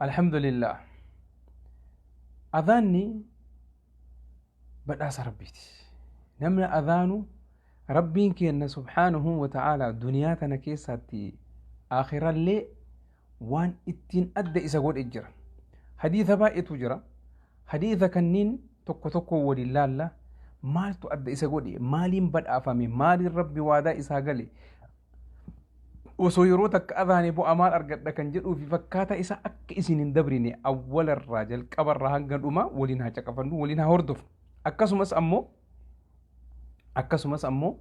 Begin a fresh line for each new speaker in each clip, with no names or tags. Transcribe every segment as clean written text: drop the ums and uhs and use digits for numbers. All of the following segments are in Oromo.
Alhamdulillah. Adhaanni badhaasa Rabbiiti. Namni adhaanu Rabbiin keenna subhaanahu wa ta'aalaa duniyaa tana keessaatti aakhirallee waan ittiin adda isa godhe jira. Hadiisa baay'eetu jira. Hadiisa kanniin tokko tokko waliin laalla. Maaltu adda isa godhe? Maaliin badhaafame? Maaliin Rabbi waadaa isaa gale? Osoo yeroo takka adhaane bu'aa maal argadha kan jedhuu fi fakkaataa isaa akka isin hin dabrine awwalarraa jalqabarraa hanga dhumaa waliin haa caqafannu, waliin haa hordofnu. Akkasumas ammoo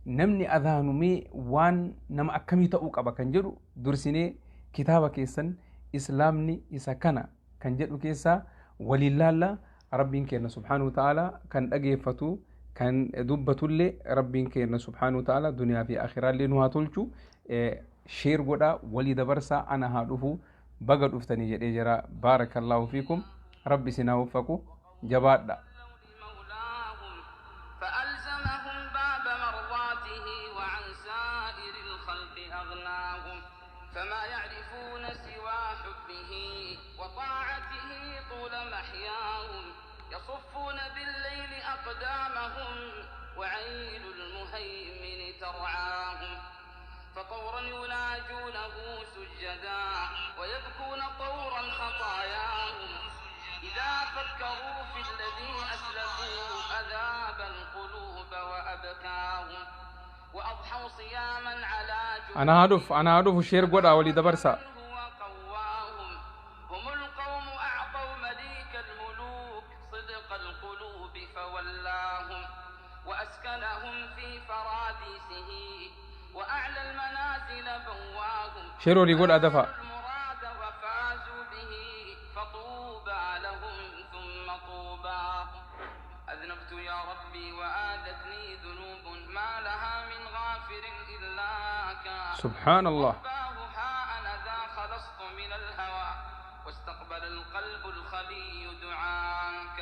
namni adhaanu mee waan nama akkamii ta'uu qaba kan jedhu dursinee kitaaba keessan Islaamni isa kana kan jedhu keessaa waliin laalla. Rabbiin keenya subhaanahu wa ta'ala kan dhageeffatu kan dubbatullee Rabbiin keenya subhaanahu wa ta'ala duniyaa fi akhiraallee nu haa tolchu. Share godhaa, walii dabarsaa. Ana haa dhufu, baga dhuftanii jedhee jira. Baarakallaahu fiikum, Rabbi isin haa waffaqu, jabaadha.
مولاهم فألزمهم باب مرضاته وعن سائر الخلق أغناهم. فما يعرفون سوى حبه وطاعته طول محياهم. يصفون بالليل أقدامهم وعين المهيمن ترعاهم. فطورا يناجونه سجدا ويبكون طورا خطاياهم. إذا فكروا في الذي أسلفوا أذاب القلوب وأبكاهم. وأضحوا صياما على
Ana haa dhufu, ana haa dhufu. Share godhaa, walii dabarsaa.
هو قواهم. هم القوم أعطوا مليك الملوك صدق القلوب فولاهم وأسكنهم في فراديسه وأعلى المنازل بواهم.
Share walii godhaa dafa.
المراد وفازوا به، فطوبى لهم ثم طوبى. أذنبت يا ربي وآذتني ذنوب ما لها من غافر إلاك.
Subhaan Allah.
رباه، ها أنا ذا خلصت من الهوى واستقبل القلب الخلي دعاك.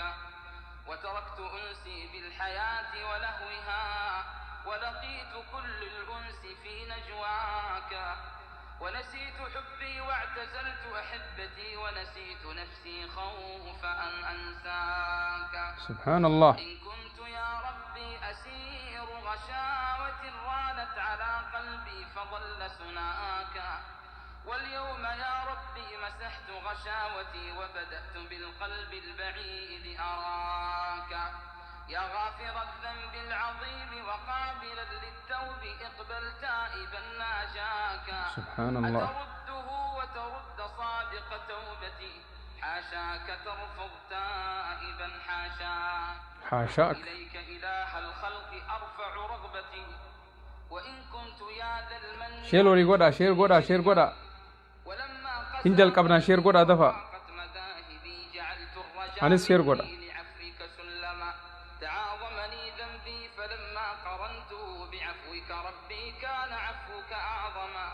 وتركت أنسي بالحياة ولهوها ولقيت كل الأنس في نجواك. ونسيت حبي واعتزلت أحبتي ونسيت نفسي خوف أن أنساك.
Subhaan Allah.
إن كنت يا ربي أسير غشاوة رانت على قلبي فظل سناك. واليوم يا ربي مسحت غشاوتي وبدأت بالقلب البعيد أراك. يا غافر الذنب العظيم وقابلا للتوب، اقبل تائبا ناجاك.
Subhaan Allah.
أترده وترد صادق توبتي؟ حاشاك ترفض تائبا، حاشاك.
Haashaak.
إليك إله الخلق أرفع رغبتي وإن كنت يا ذا المن
Share walii godhaa, share godhaa, share godhaa.
ولما
Hin jalqabnaa, share godhaa dafa.
ضاقت مذاهبي جعلت الرجاء
Anis share godha.
مني لعفوك سلما. تعاظمني ذنبي فلما قرنته بعفوك ربي كان عفوك أعظما.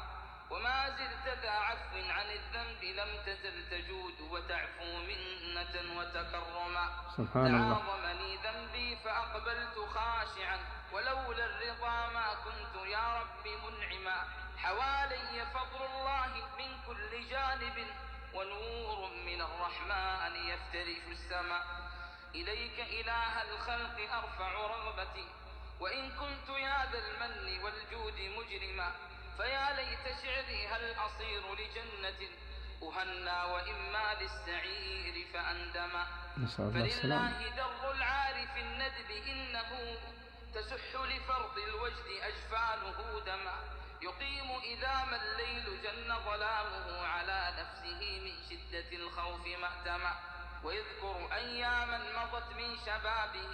وما زلت ذا عفو عن الذنب، لم تزل تجود وتعفو منة وتكرما.
Subhaan Allah.
تعاظمني ذنبي فأقبلت خاشعا ولولا الرضا ما كنت يا رب منعما. حوالي فضل الله من كل جانب ونور من الرحمن يفترش السماء. إليك إله الخلق أرفع رغبتي وإن كنت يا ذا المن والجود مجرما. فيا ليت شعري هل أصير لجنة أهنى وإما للسعير فأندما.
نسأل الله السلامة.
فلله در العارف الندب إنه تسح لفرط الوجد أجفانه دما. يقيم إذا ما الليل جن ظلامه على نفسه من شدة الخوف مأتما. ويذكر أياما مضت من شبابه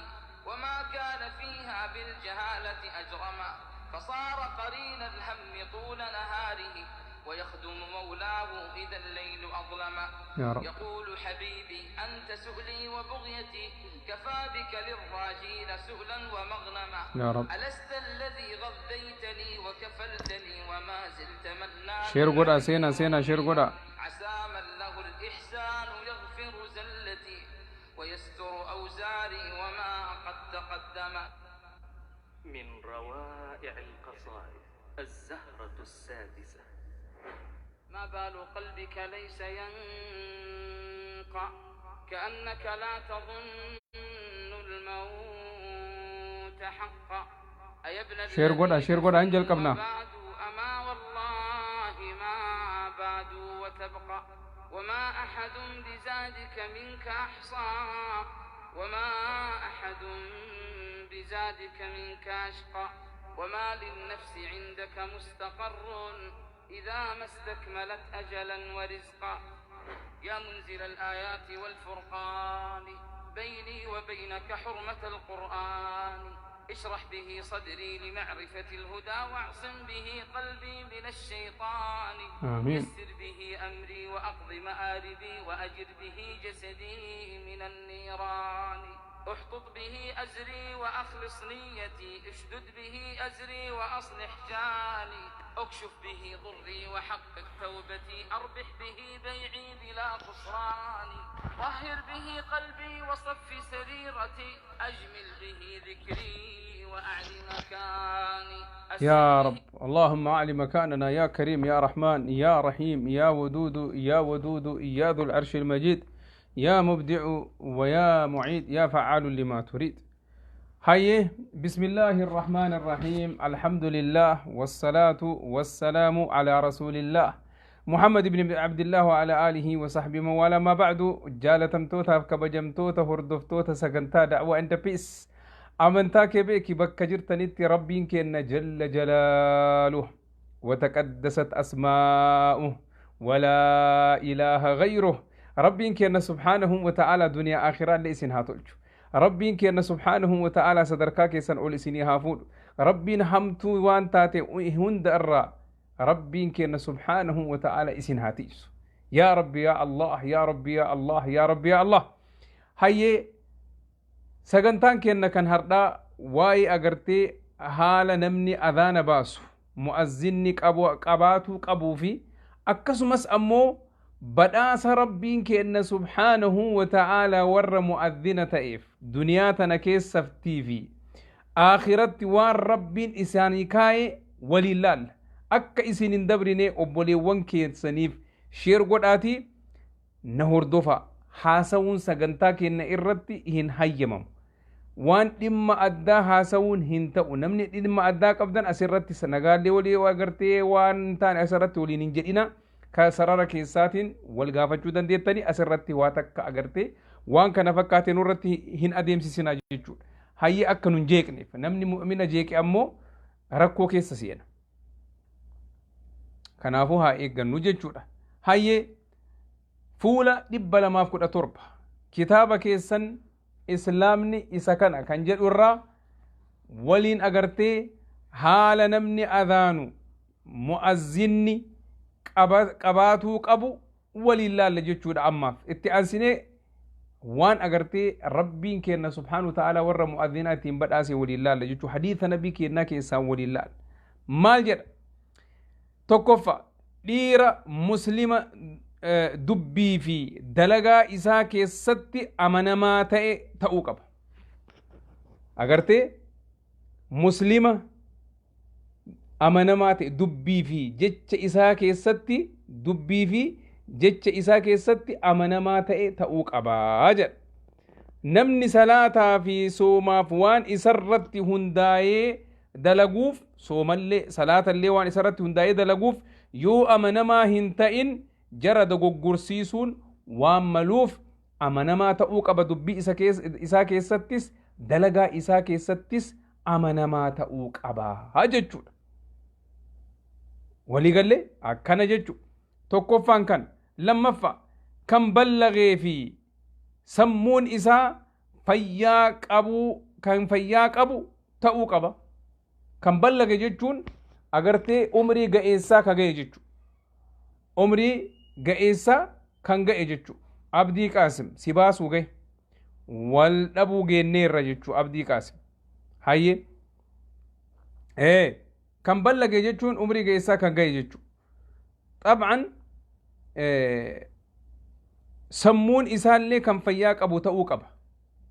وما كان فيها بالجهالة أجرما. فصار قرين الهم طول نهاره ويخدم مولاه إذا الليل أظلما.
يا رب.
يقول حبيبي أنت سؤلي وبغيتي، كفى بك للراجين سؤلا ومغنما.
يا رب.
ألست الذي غذيتني وكفلتني وما زلت منانا؟
Share godhaa, seenaa, seenaa, share godhaa.
عسى من له الإحسان يغفر زلتي ويستر أوزاري وما قد تقدم.
من روائع القصائد الزهرة السادسة.
ما بال قلبك ليس ينقع كأنك لا تظن الموت حقا أيا ابن
Share godha,
الذين
share godha, hin jalqabna.
بادوا أما والله ما بادوا وتبقى وما أحد بزادك منك أحصى وما أحد بزادك منك أشقى وما للنفس عندك مستقر إذا ما استكملت أجلا ورزقا يا منزل الآيات والفرقان بيني وبينك حرمة القرآن اشرح به صدري لمعرفة الهدى واعصم به قلبي من الشيطان
آمين.
يسر به أمري وأقض مآربي وأجر به جسدي من النيران احطط به أزري وأخلص نيتي اشدد به أزري وأصلح جاني اكشف به ضري وحقق توبتي أربح به بيعي بلا خسران طهر به قلبي وصف سريرتي أجمل به ذكري وأعل مكاني
يا رب اللهم أعل مكاننا يا كريم يا رحمن يا رحيم يا ودود يا ودود يا ذو العرش المجيد يا مبدع ويا معيد يا فعال لما تريد. هاي بسم الله الرحمن الرحيم، الحمد لله والصلاة والسلام على رسول الله محمد بن عبد الله وعلى آله وصحبه من والاه. ما بعد، jaalatamtoota kabajamtoota hordoftoota sagantaa Da'waa and Peace, amantaa kee beeki bakka jirtanitti Rabbiin kenna جل جلاله وتقدست أسماؤه ولا إله غيره Rabbiin kenna سبحانه وتعالى duniyaa akhiraa illee isin haa tolchu. Rabbiin kenna سبحانه وتعالى sadarkaa keessan ol isinii haa fuudhu. Rabbiin hamtuu waan taate hunda irraa Rabbiin kenna سبحانه وتعالى isin haa tiisu. يا ربي يا الله، يا ربي يا الله، يا ربي يا الله. Hayyee, sagantaan kenna kan hardhaa waa'ee agartee haala namni adhaana baasu mu'azzinni qabaatuu qabuu fi akkasumas ammoo badhaasa Rabbiin kenna سبحانه وتعالى warra mu'azzina ta'eef duniyaa tana keessattii fi aakiratti waan Rabbiin isaanii kaa'e waliin laalla. Akka isin hin dabrine obboleewwan keessaniif share godhaatii na hordofa. Haasawuun sagantaa kenna irratti hin hayyamamu. Waan dhimma addaa haasawuun hin ta'u. Namni dhimma addaa qabdan asirratti nagaallee walii agartee waan hin taane asirratti waliin hin jedhina. Ka sarara keessaatiin wal gaafachuu dandeettanii asirratti waa takka agartee waan kana fakkaateen irratti hin adeemsisinaa jechuudha. Hayyee, akka nun jeeqneef. Namni mu'mina jeeqe ammoo rakkoo keessa seena. Kanaafuu haa eeggannu jechuudha. Hayyee, fuula 217 kitaaba keessan Islaamni isa kana kan jedhu irraa waliin agartee haala namni adhaanu mu'azzinni qabaatuu qabu waliin laalla jechuudha. Ammaaf itti aansinee waan agartee Rabbiin kenna سبحانه وتعالى warra mu'azzinaa ittiin badhaase waliin laalla jechuu, hadiisa nabii kennaa keessaan waliin laalla. Maal jedha? Tokkoffa, dhiira Muslima dubbii fi dalagaa isaa keessatti amanamaa ta'e ta'uu qaba. Agartee Muslima amanamaa ta'e dubbii fi jecha isaa keessatti, dubbii fi jecha isaa keessatti amanamaa ta'e ta'uu qabaa jedha. Namni salaataa fi soomaaf waan isarratti hundaa'ee dalaguuf, soomallee salaatallee waan isarratti hundaa'ee dalaguuf yoo amanamaa hin ta'in jara dogoggorsiisuun waan maluuf amanamaa ta'uu qaba. Dubbii isaa keessattis dalagaa isaa keessattis amanamaa ta'uu qaba jechuudha. Waliigallee akkana jechuudha. Tokkoffaan kan, lammaffaa kan ballagee fi sammuun isaa fayyaa qabu, kan fayyaa qabu ta'uu qaba. Kan ballage jechuun agartee umrii ga'eessaa ka ga'e jechuudha. Umrii ga'eessaa kan ga'e jechuudha. Abdii Qaasim si baasuu ga'e. Wal dhabuu geenneerra jechuudha, Abdii Qaasim. Hayyee. Kan ballage jechuun umrii ga'eessaa kan ga'e jechuudha. طبعا sammuun isaallee kan fayyaa qabu ta'uu qaba.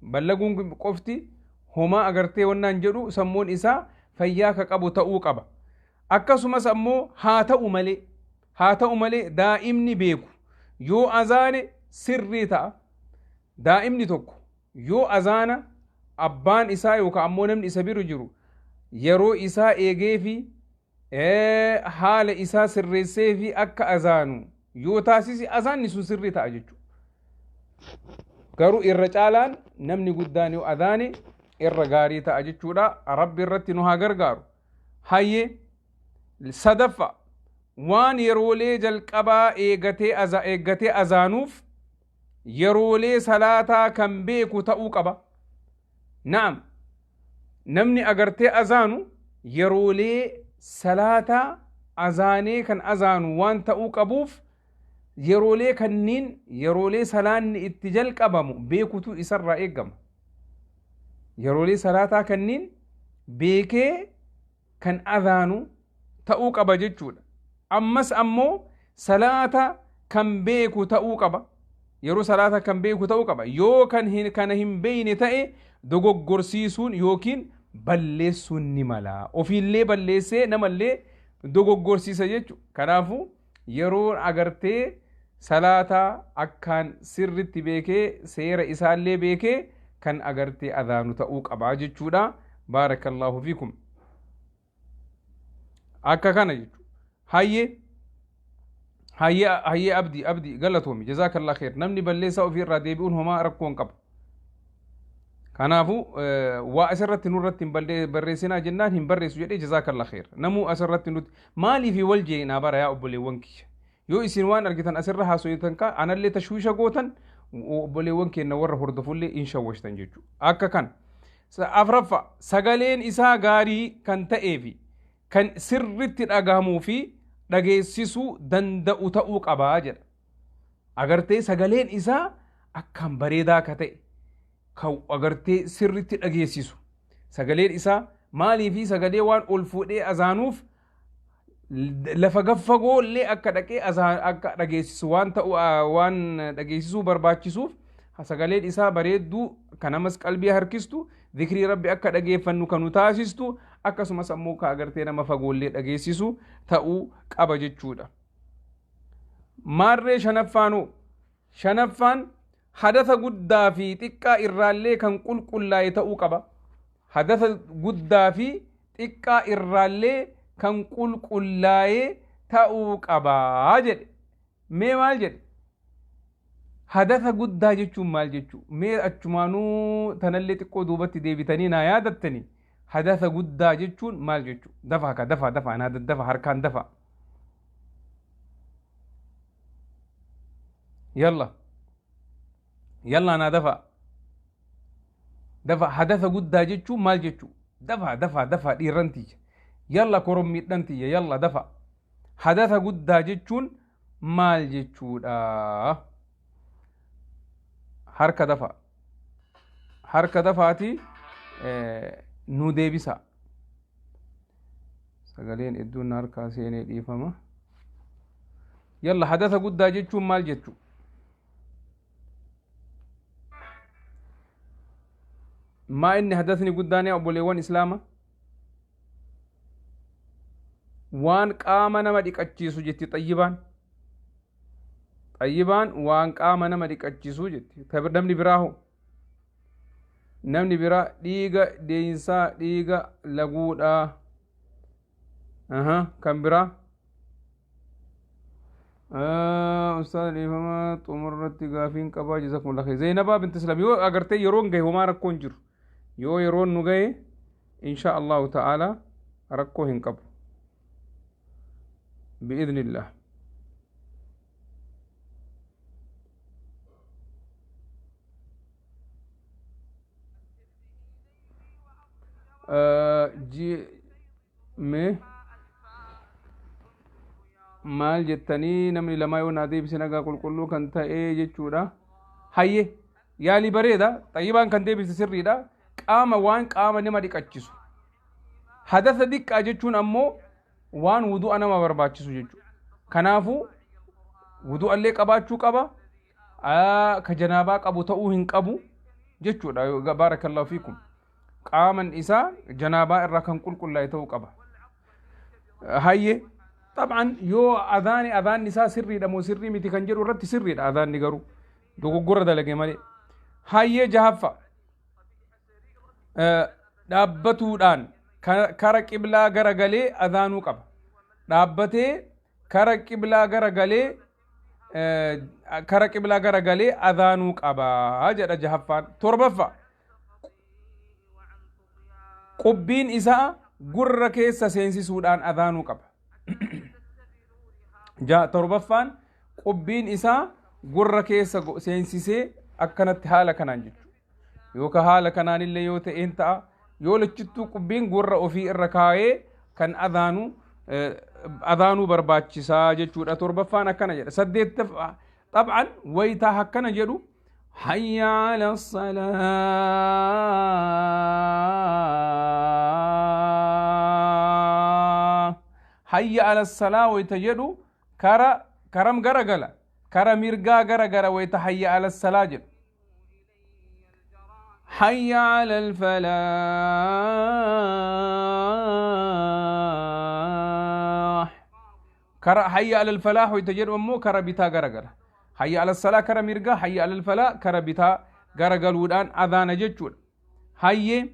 Ballaguun qofti homaa agartee wannaan jedhu, sammuun isaa fayyaa ka qabu ta'uu qaba. Akkasumas ammoo haa ta'u malee Haa ta'u malee daa'imni beeku yoo azaane sirrii ta'a. Daa'imni tokko yoo azaana abbaan isaa yookaan ammoo namni isa bira jiru yeroo isaa eegee fi haala isaa sirreessee fi akka azaanu yoo taasise azaanni sun sirrii ta'a jechuudha. Garuu irra caalaan namni guddaan yoo azaane irra gaarii ta'a jechuudha. Rabbi irratti nu haa gargaaru. Hayyee, sadaffa, waan yeroolee jalqabaa eeggatee azaanuuf yeroolee salaataa kan beeku ta'uu qaba. Na'am, namni agartee azaanu yeroolee salaataa azaanee kan azaanu waan ta'uu qabuuf yeroolee kanniin, yeroolee salaanni itti jalqabamu beekutu isarraa eeggama. Yeroolee salaataa kanniin beekee kan azaanu ta'uu qaba jechuudha. Ammas ammoo salaata kan beeku ta'uu qaba. Yeroo salaata kan beeku ta'uu qaba. Yoo kan kana hin beeyne ta'e dogoggorsiisuun yookiin balleessuun ni mala. Ofiillee balleessee namallee dogoggorsiisa jechuudha. Kanaafuu yeroo agartee salaataa akkaan sirritti beekee, seera isaallee beekee kan agartee azaanu ta'uu qaba jechuudha. Baarakallaahu fiikum. Akka kana jechuudha. Hayyee, hayyee, hayyee, Abdii, Abdii, galatoomi, jazaakallah kheer. Namni balleessaa ofii irraa deebi'uun homaa rakkoo hin qabu. Kanaafuu waa asirratti nurratti hin barreessinaa jennaan hin barreessu jedhee, jazaakallah kheer. Namuu asirratti nuti maaliif wal jeenaa bara, yaa obboleewwan kiyya. Yoo isin waan argitan asirra haasoytan ka anallee tashwiisha gootan, obboleewwan keenya warra hordofullee in shawwashtan jechuudha. Akka kana. Afraffa, sagaleen isaa gaarii kan ta'ee fi kan sirritti dhagahamuu fi dhageessisuu danda'u ta'uu qabaa jedha. Agartee sagaleen isaa akkaan bareedaa ka ta'e, kan agartee sirritti dhageessisu. Sagaleen isaa maalii fi sagalee waan ol fuudhee azaanuuf lafa gaffagoo illee akka dhaqee akka dhageessisu waan ta'u, waan dhageessisuu barbaachisuuf, sagaleen isaa bareedduu kan namas qalbii harkistu, zikrii Rabbi akka dhageeffannu kan nu taasistu, akkasumas ammoo ka agartee nama fagoollee dhageessisu ta'uu qaba jechuudha. Maarree shanaffaanoo? Shanaffaan hadatha guddaa fi xiqqaa irraallee kan qulqullaa'e ta'uu qaba. Hadatha guddaa fi xiqqaa irraallee kan qulqullaa'e ta'uu qabaa jedhe. Mee maal jedhe? Hadatha guddaa jechuun maal jechuu? Mee achumaanuu tanallee xiqqoo duubatti deebitanii naa yaadattanii, hadatha guddaa jechuun maal jechuu? Dafa ka, dafa, dafa, naa daddafa, harkaan dafa. Yalla, yalla, naa dafa, dafa. Hadatha guddaa jechuun maal jechuu? Dafa, dafa, dafa, dhiirran tiyya, yalla, korommiidhan tiyya, yalla, dafa. Hadatha guddaa jechuun maal jechuudha? Harka dafa, harka dafaati nu deebisa. Sagaleen hedduun na harkaa seenee, dhiifama. Yalla, hadatha guddaa jechuun maal jechuu? Maa inni hadathni guddaan, yaa obboleewwan Islaama? Waan qaama nama dhiqachiisu jetti Xayyibaan. Xayyibaan waan qaama nama dhiqachiisu jetti. Namni biraa hoo? Namni biraa dhiiga deeyinsaa, dhiiga laguudhaa. Kan biraa? Ustaaz, dhiifama, xumurratti gaafiin qabaa, jazakumullah khair. Zeenabaa binti Islam, yoo agartee yeroon gahe homaa rakkoon jiru. Yoo yeroon nu gahe, insha Allahu ta'ala, rakkoo hin qabu. Bi'idhnillah. Mee maal jettanii? Namni lamaa yoo naa deebise nagaa qulqulluu kan ta'e jechuudha. Hayye, yaalii bareeda. Xayyibaan kan deebise sirriidha. Qaama, waan qaama nama dhiqachisu. Hadatha diqqaa jechuun ammoo waan wudu'a nama barbaachisu jechuudha. Kanaafuu wudu'allee qabaachuu qaba. Ka janaabaa qabu ta'uu hin qabu jechuudha. Baarakallahu fiikum. Qaaman isaa janaabaa irraa kan qulqullaa'e ta'uu qaba. Hayyee. Xab'an yoo adhaani adhaanni isaa sirriidha moo sirrii miti kan jedhu irratti sirriidha adhaanni garuu dogoggora dalage malee. Hayyee jahaffa dhaabbatuudhaan kara qiblaa gara galee adhaanuu qaba. Dhaabbatee kara qiblaa gara galee kara qiblaa gara galee adhaanuu qaba jedha jahaffaan. Torbaffa qubbiin isaa gurra keessa seensisuudhaan adhaanuu qaba. Torbaffaan qubbiin isaa gurra keessa seensisee akkanatti haala kanaan jechuudha. Yookaan haala kanaan illee yoo ta'een ta'a. Yoo lachittuu qubbiin gurra ofii irra kaayee kan adhaanu adhaanuu barbaachisaa jechuudha. Torbaffaan akkana jedha. Saddeettaffaa xab'an wayitaa akkana jedhu hayya ala salaa hayya ala salaa wayita jedhu kara karam gara gala kara mirgaa gara gara wayita hayya ala salaa jedhu. حي على الفلاح كرا حي على الفلاح ويتجر أمو كرا بيتا غرغل حي على الصلاة كرا مرقا حي على الفلاح كرا بيتا غرغل ودان أذان جتشول حي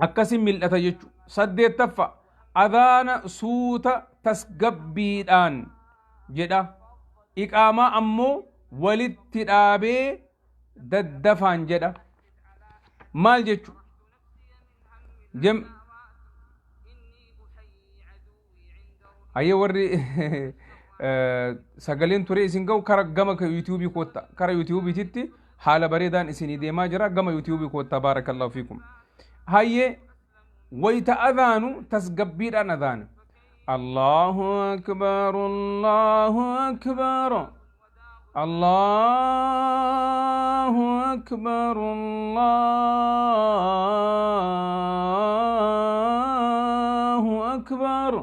أكسم ملة جتشو سدي تفا أذان سوت تسقبيدان جدا إقامة أمو ولدت أبي daddafaan jedha. Maal jechu jem hayyee warri sagaleen ture isin ga'u kara gama yuutuubii kootta kara yuutuubiititti haala bareedaan isinii deemaa jira gama yuutuubii kootta baarakallahu fiikum. Hayyee wayita adhaanu tasgabbiidhaan adhaana. Allahu akbar Allahu akbar Allahu akbar Allahu akbar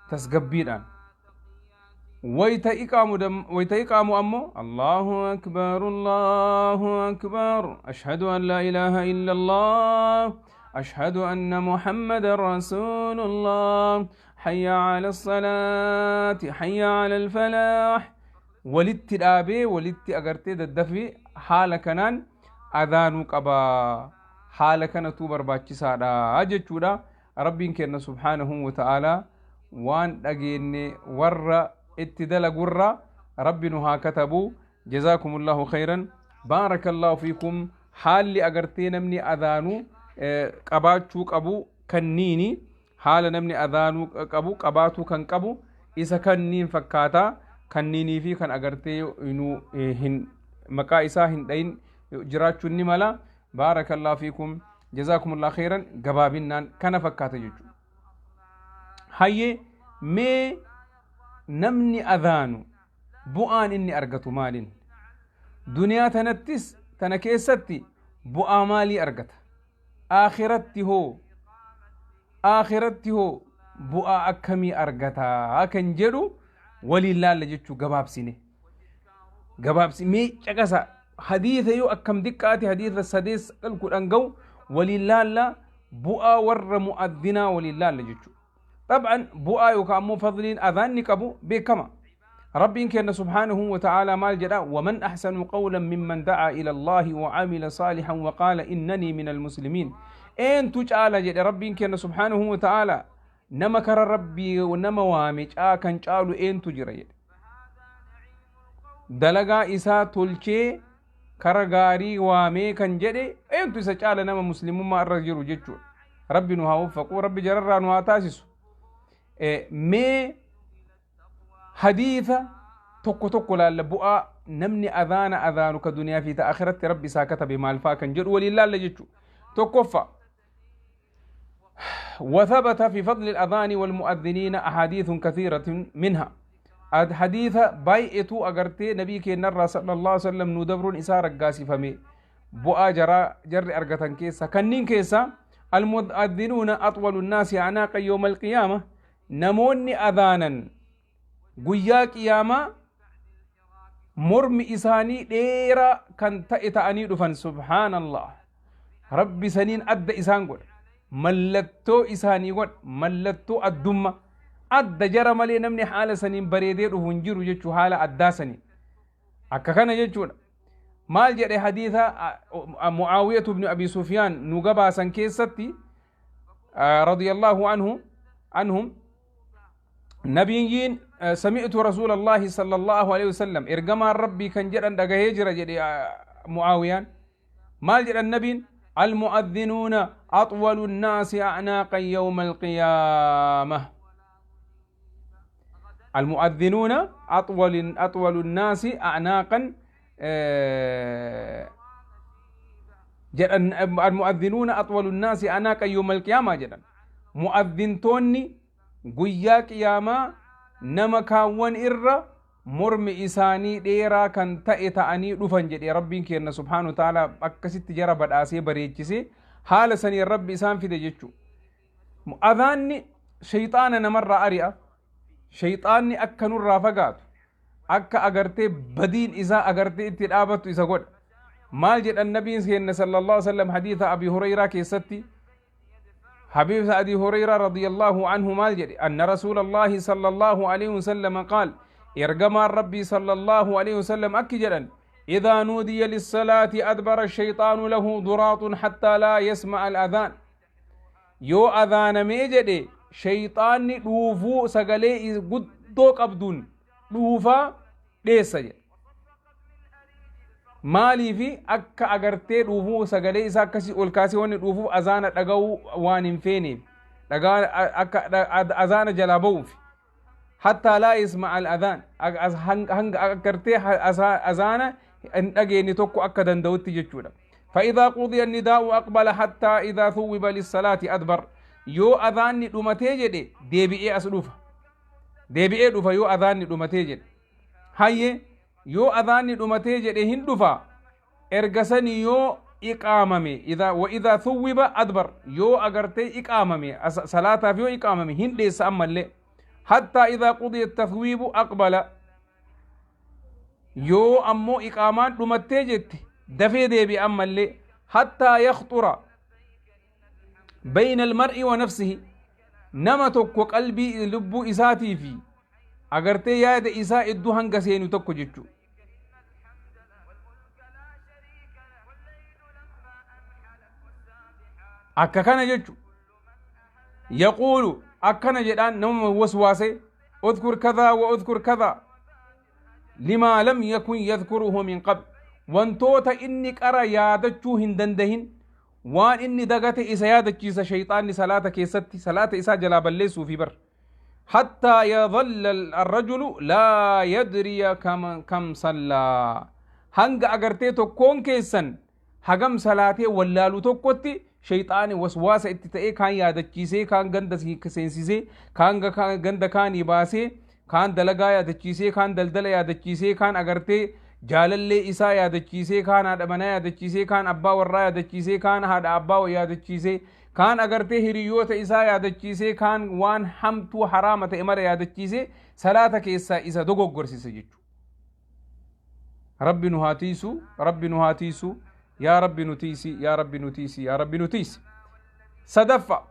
tasgabbiidhaan. Wayita iqaamu ammoo Allahu akbar Allahu akbar ashhadu an laa ilaaha illa Allah ashhadu anna Muhammadan rasuulullah hayya ala salaati hayya ala alfalaah walitti dhaabee walitti agartee daddafee haala kanaan adhaanuu qaba. Haala kanatu barbaachisaadha jechuudha. Rabbiin kenna subhaanahu wa ta'aalaa waan dhageenye warra itti dalagurra rabbi nu haa katabu. Jazaakumullahu khayran baarakallahu fiikum. Haalli agartee namni adhaanuu qabaachuu qabu kanniini haala namni adhaanuu qabu qabaatuu kan qabu isa kanniin fakkaataa kanniinii fi kan agartee nu hin maqaa isaa hin dhayin jiraachuun ni mala. Baarakallahu fiikum jazaakumullahu khayran gabaabinnaan kana fakkaata jechuudha. Hayyee mee namni adhaanu bu'aan inni argatu maaliin? Duniyaa tanattis tana keessatti bu'aa maalii argata? Aakiratti hoo bu'aa akkamii argata kan jedhu waliin laalla jechuu gabaabsine. Gabaabsi mee caqasa hadiisa yoo akkam diqqaate hadiisa 8 9 10 ga'u waliin laalla bu'aa warra mu'adhinaa waliin laalla jechuu. طبعا بؤا يوكا أمو فضلين أذان قبو بكما ربي كان سبحانه وتعالى مال جدا ومن أحسن قولا ممن دعا إلى الله وعمل صالحا وقال إنني من المسلمين. إن تجعل جدا ربي كان سبحانه وتعالى نما كر ربي ونما وامج كان جعلوا إن تجري دلقا إسا تلشي كرغاري وامي كان جدي إن تسجعل نما مسلم ما الرجل جتشو ربي نها وفقو ربي جرر نها تاسسو. Mee hadiisa tokko tokko laalla bu'aa namni adhaana adhaanu ka duniyaa fi ta'akhiratti rabbi isaa katabe maal faa kan jedhu waliin laalla jechuudha. Tokkoffaa وثبت في فضل الأذان والمؤذنين أحاديث كثيرة منها حديث بايئتو أغرتي نبي كينرى صلى الله عليه وسلم ندبر إسارة قاسي فمي بؤا جرى جر أرغتن كيسا كنين كيسا المؤذنون أطول الناس أعناقا يوم القيامة namoonni adhaanan guyyaa qiyaamaa mormi isaanii dheeraa kan ta'e ta'anii dhufan. Subhaanallah, rabbi saniin adda isaan godha. Mallattoo isaanii godha, mallattoo addumma. Adda jara malee namni haala saniin bareedee dhufu hin jiru jechuu, haala addaa saniin. Akka kana jechuudha. Maal jedhe hadiisa Mu'aawiyatu ibn Abi Sufyaan nu gabaasan keessatti, radiyallahu anhu anhum, nabiyyiin sami'tu rasuulallahi sallallahu alaihi wasallam, ergamaan Rabbii kan jedhan dhagahee jira jedhe Mu'aawiyaan. Maal jedhan nabiin? Almu'adhinuuna atwalu nnaasi a'naaqan yawma alqiyaamah. Almu'adhinuuna atwalu nnaasi a'naaqan jedhan. Almu'adhinuuna atwalu nnaasi a'naaqan yawma alqiyaamaa jedhan. Mu'adhintoonni guyyaa qiyaamaa nama kaawwan irra mormi isaanii dheeraa kan ta'e ta'anii dhufan jedhe Rabbiin keenna subhaanahu wa ta'ala. Akkasitti jara badhaasee bareechisee haala saniin Rabbi isaan fide jechuu. Adhaanni shayxaana namarraa ari'a. Shayxaanni akka nurraa fagaatu, akka agartee badiin isaa agartee itti dhaabattu isa godha. Maal jedhan nabiin keenna sallallahu alaihi wasallam hadiisa Abi Hurayraa keessatti? حبيب أبي هريرة رضي الله عنه مال جدي أن رسول الله صلى الله عليه وسلم قال، إرجما ربي صلى الله عليه وسلم أكجلا: إذا نودي للصلاة أدبر الشيطان له ضراط حتى لا يسمع الأذان. Yoo adhaanamee jedhe, shayxaanni dhuufuu sagalee guddoo qabduun dhuufaa dheessa jedhe. Maaliifi akka agartee dhuufuu sagalee isaa akkasii ol kaasee wanni dhuufuuf azaana dhaga'uu waan hin feeneef, dhagaa akka azaana jalaa ba'uuf. Hattaa laa yasma'a al-adhaan, hanga agartee azaana hin dhageenye tokko akka danda'utti jechuudha. فإذا قضي النداء أقبل حتى إذا ثوب للصلاة أدبر. Yoo adhaanni dhumatee jedhe, deebi'ee as dhufa, deebi'ee dhufa yoo adhaanni dhumatee jedhe. Hayye, yoo adhaanni dhumatee jedhe hin dhufa. Erga sani yoo iqaamame, إذا وإذا ثوب أدبر, yoo agartee iqaamame, salaataaf yoo iqaamame, hin dheessa ammallee. حتى إذا قضي التثويب أقبل. Yoo ammoo iqaamaan dhumattee jette, dafee deebi'e ammallee. حتى يخطر بين المرء ونفسه, nama tokko qalbii lubbuu isaatii fi agartee yaada isaa iddoo hanga seenu tokko jechu. Akka kana jechu. يقول, akkana jedhaan nama waswaase: اذكر كذا واذكر كذا، لما لم يكن يذكره من قبل. Wantoota inni qara yaadachuu hin dandahin, waan inni dagate isa yaadachiisa shayxaanni salaata keessatti, salaata isaa jalaa balleessuufi bar. حتى يظل الرجل لا يدري كم صلى. Hanga agartee tokkoon keessan hagam salaatee wallaalu tokkotti shayxaani waswaasa itti ta'ee, kaan yaadachiisee, kaan ganda seensisee, kaan ganda kaanii baasee, kaan dalagaa yaadachiisee, kaan daldala yaadachiisee, kaan agartee jaalallee isaa yaadachiisee, kaan haadha manaa yaadachiisee, kaan abbaa warraa yaadachiisee, kaan haadha abbaa yaadachiisee, kaan agartee hiriyoota isaa yaadachiisee, kaan waan hamtuu haraama ta'e mara yaadachiisee salaata keessaa isa dogoggorsise jechuudha. Rabbi nu haa tiisu, Rabbi nu haa tiisu, yaa Rabbi nu tiisi, yaa Rabbi nu tiisi, yaa Rabbi nu tiisi. Sadaffa,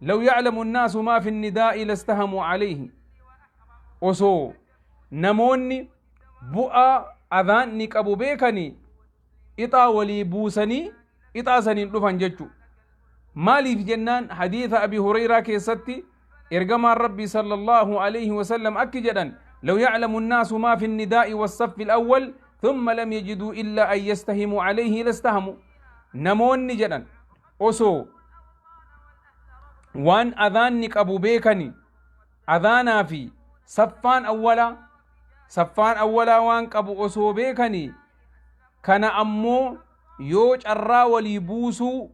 لو يعلم الناس ما في النداء لاستهموا عليه. Osoo namoonni bu'aa adhaanni qabu beekanii, ixaa walii buusanii ixaa saniin dhufan jechu. Maaliif jennaan, hadiisa Abi Hureyraa keessatti ergamaan Rabbii صلى الله عليه وسلم akki jedhan: لو يعلم الناس ما في النداء والصف الأول ثم لم يجدوا إلا أن يستهموا عليه لاستهموا. Namoonni jedhan osoo waan adhaanni qabu beekani, adhaanaa fi saffaan awwalaa, saffaan awwalaa waan qabu osoo beekanii, kana ammoo yoo carraa walii buusuu,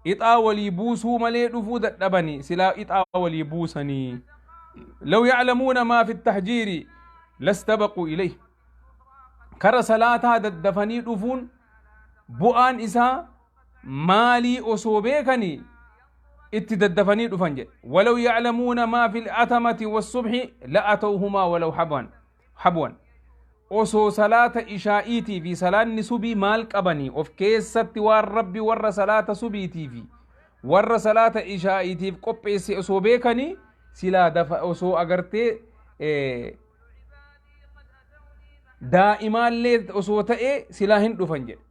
ixaa walii buusuu malee dhufuu dadhabanii, silaa ixaa walii buusanii. لو يعلمون ما في التهجير لاستبقوا إليه. Kara salaataa daddafanii dhufuun bu'aan isaa maalii osoo beekanii, itti daddafanii dhufan jedhe. ولو يعلمون ما في العتمة والصبح لأتوهما ولو حبوا حبوا. Osoo salaata ishaa'iitii fi salaanni subii maal qabanii of keessatti waan Rabbi warra salaata subiitii fi warra salaata ishaa'iitiif qopheesse osoo beekanii silaa dafa osoo agartee daa'imaallee osoo ta'ee silaa hin dhufan jedhe.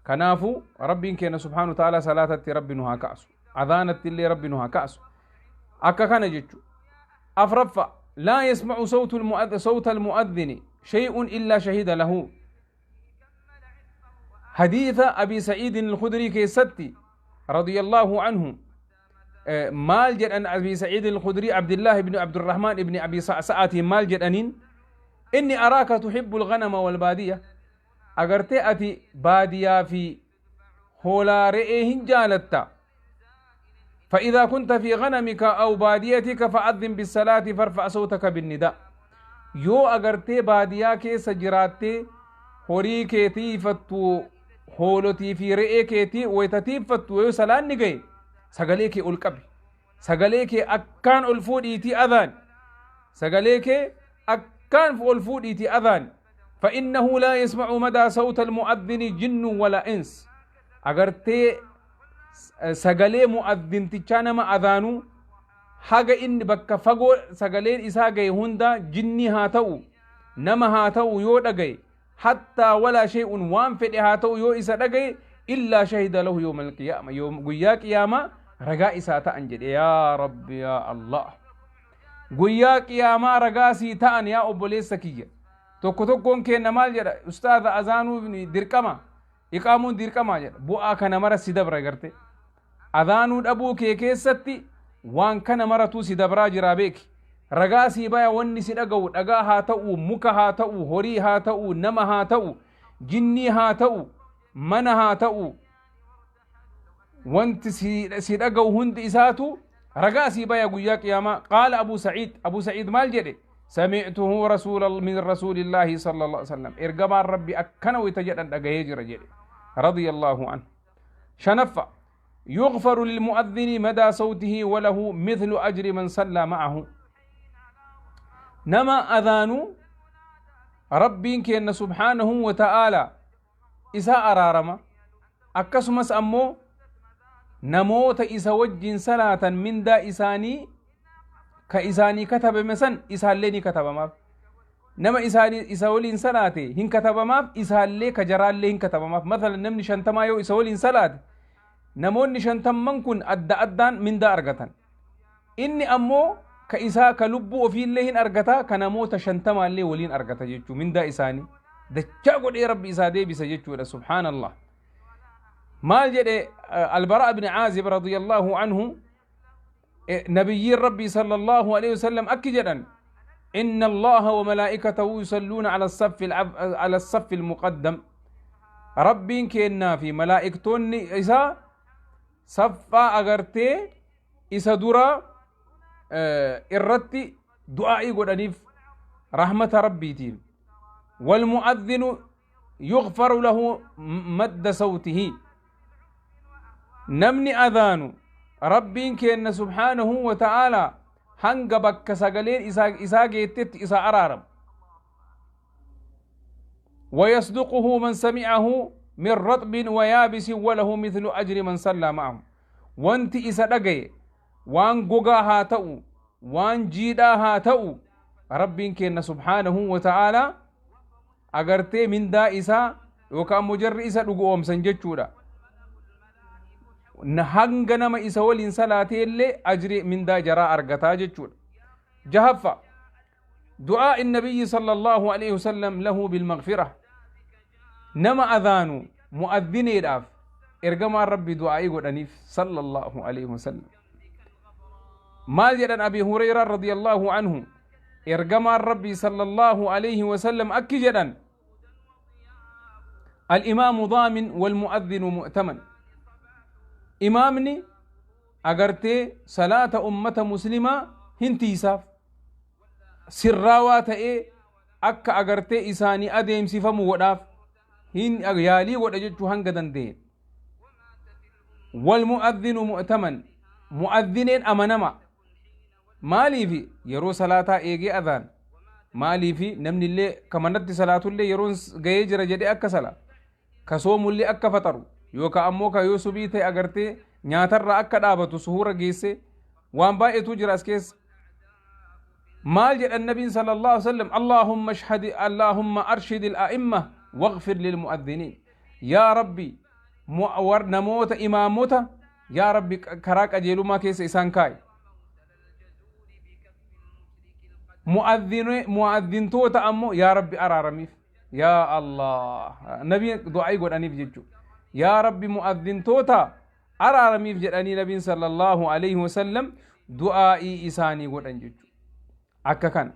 Kanaafuu Rabbiin keenya subhaanahu wa ta'ala salaatatti Rabbi nu haa kaasu. Adhaanatti illee Rabbi nu haa kaasu. Akka kana jechuudha. Afraffa laa yasma'u sawta al-mu'adhdhini shay'un illa shahida lahu. Hadiitha Abi Sa'iidin al-Khudrii keessatti radiyallahu anhu maal jedhan Abi Sa'iidin al-Khudrii Abdullah ibn Abdurrahman ibn Abi Sa'sa'atiin maal jedhaniin? Inni araaka tuhibbu al-ghanama wal baadiyya. Agartee ati baadiyaa fi hoolaa re'ee hin jaalatta. فإذا كنت في غنمك أو باديتك فأذن بالصلاة فارفع صوتك بالنداء. Yoo agartee baadiyaa keessa jiraattee horii keetiifattu, hoolotii fi re'ee keetii wayitatiifattu, yoo salaanni gahe sagalee kee ol qabi, sagalee kee akkaan ol fuudhiitii adhaan, sagalee kee akkaan ol fuudhiitii adhaan. فإنه لا يسمع مدى صوت المؤذن جن ولا إنس. Agartee sagalee mu'adhintichaa, nama adhaanuu, haga inni bakka fagoo sagaleen isaa gahe hunda jinni haa ta'u, nama haa ta'u yoo dhagaye, hattaa walaa shay'un waan fedhe haa ta'u yoo isa dhagaye, illaa shahida lahu yawma alqiyaama, guyyaa qiyaamaa ragaa isaa ta'an jedhe. Yaa Rabbi, yaa Allah, guyyaa qiyaamaa ragaa sii ta'an. Yaa obboleessa kiyya, tokko tokkoon keenna maal jedha? Ustaaza, azaanuu dirqama, iqaamuun dirqama jedha. Bu'aa kana mara si dabra. Garte azaanuu dhabuu kee keessatti waan kana maratuu si dabraa jiraa beeki. Ragaa sii baya. Wanni si dhaga'u dhagaa haa ta'u, muka haa ta'u, horii haa ta'u, nama haa ta'u, jinnii haa ta'u, mana haa ta'u, wanti si dhaga'u hundi isaatu ragaa sii baya guyyaa qiyaamaa. Qaala Abu Saciid, Abu Saciid maal jedhe? سمعته رسول من رسول الله صلى الله عليه وسلم, ergamaan Rabbi akkana wayta jedhan dhagahee jira jedhe رضي الله عنه. Shanaffa يغفر للمؤذن مدى صوته وله مثل أجر من صلى معه. Nama أذانو Rabbiin keenya سبحانه وتعالى isa araarama, akkasumas ammoo namoota isa wajjin salaatan mindaa isaanii ka isaanii katabame san isaallee ni katabamaaf. Nama isaanii isa waliin salaate hin katabamaaf, isaallee ka jaraallee hin katabamaaf. Mathalan, namni 50 yoo isa waliin salaate, namoonni 50n kun adda addaan mindaa argatan. Inni ammoo ka isaa ka lubbuu ofiillee hin argata, ka namoota 50llee waliin argata jechuu. Mindaa isaanii dachaa godhee Rabbi isaa deebisa jechuudha. Subhaanallah. Maal jedhe Albaraa ibn Caazib رضي الله عنه? Nabiyyiin Rabbii صلى الله عليه وسلم akki jedhan: إن الله وملائكته يصلون على الصف المقدم. Rabbiin kennaa fi malaa'iktoonni isaa saffaa agartee isa dura irratti du'aa'ii godhaniif rahmata Rabbiitiin. والمؤذن يغفر له مد صوته. Namni adhaanu Rabbiin kenna سبحانه وتعالى hanga bakka sagaleen isaa geettetti isa araarama. ويصدقه من سمعه من رطب ويابس وله مثل أجر من صلى معه. Wanti isa dhagaye waan gogaa haa ta'u, waan jiidhaa haa ta'u, Rabbiin kenna سبحانه وتعالى agartee mindaa isaa yookaan ammoo jarri isa dhugu oomsan jechuudha. Hanga nama isa waliin salaatee illee ajri mindaa jaraa argataa jechuudha. Jahaffa دعاء النبي صلى الله عليه وسلم له بالمغفرة. Nama adhaanu, mu'adhineedhaaf ergamaan Rabbi du'aa'ii godhaniif صلى الله عليه وسلم. Maal jedhan Abi Hureyraa رضي الله عنه? Ergamaan Rabbi صلى الله عليه وسلم akki jedhan: الإمام ضامن والمؤذن مؤتمن. Imaamni agartee salaata ummata muslimaa hin tiisaaf, sirraawaa ta'ee akka agartee isaanii adeemsifamu godhaaf, hin yaalii godha jechuu hanga danda'e. والمؤذن مؤتمن. Mu'adhineen amanama. Maaliifi? Yeroo salaataa eegee adhaan. Maaliifi namni illee ka manatti salaatullee yeroon gahee jira jedhee akka sala ka soomullee akka faxaru yookaan ammoo ka yoo subii ta'e agartee nyaatarraa akka dhaabatu suhuura geesse waan baay'eetu jira as keessa. Maal jedhan nabiin sallallahu alaihi wasallam? Allahumma ashhadi Allahumma arshid al-a'imma waghfir lil mu'adhdhiniin. Yaa Rabbi, namoota imaamota yaa Rabbi karaa qajeelummaa keessa isaan kaa'i. Mu'adhintoota ammoo yaa Rabbi araaramiif. Yaa Allah, nabiin du'aa'ii godhaniif jechuudha. Yaa Rabbi mu'adhintoota araaramiif jedhanii nabiin sallallahu alaihi wasallam du'aa'ii isaanii godhan jechuudha. Akka kana.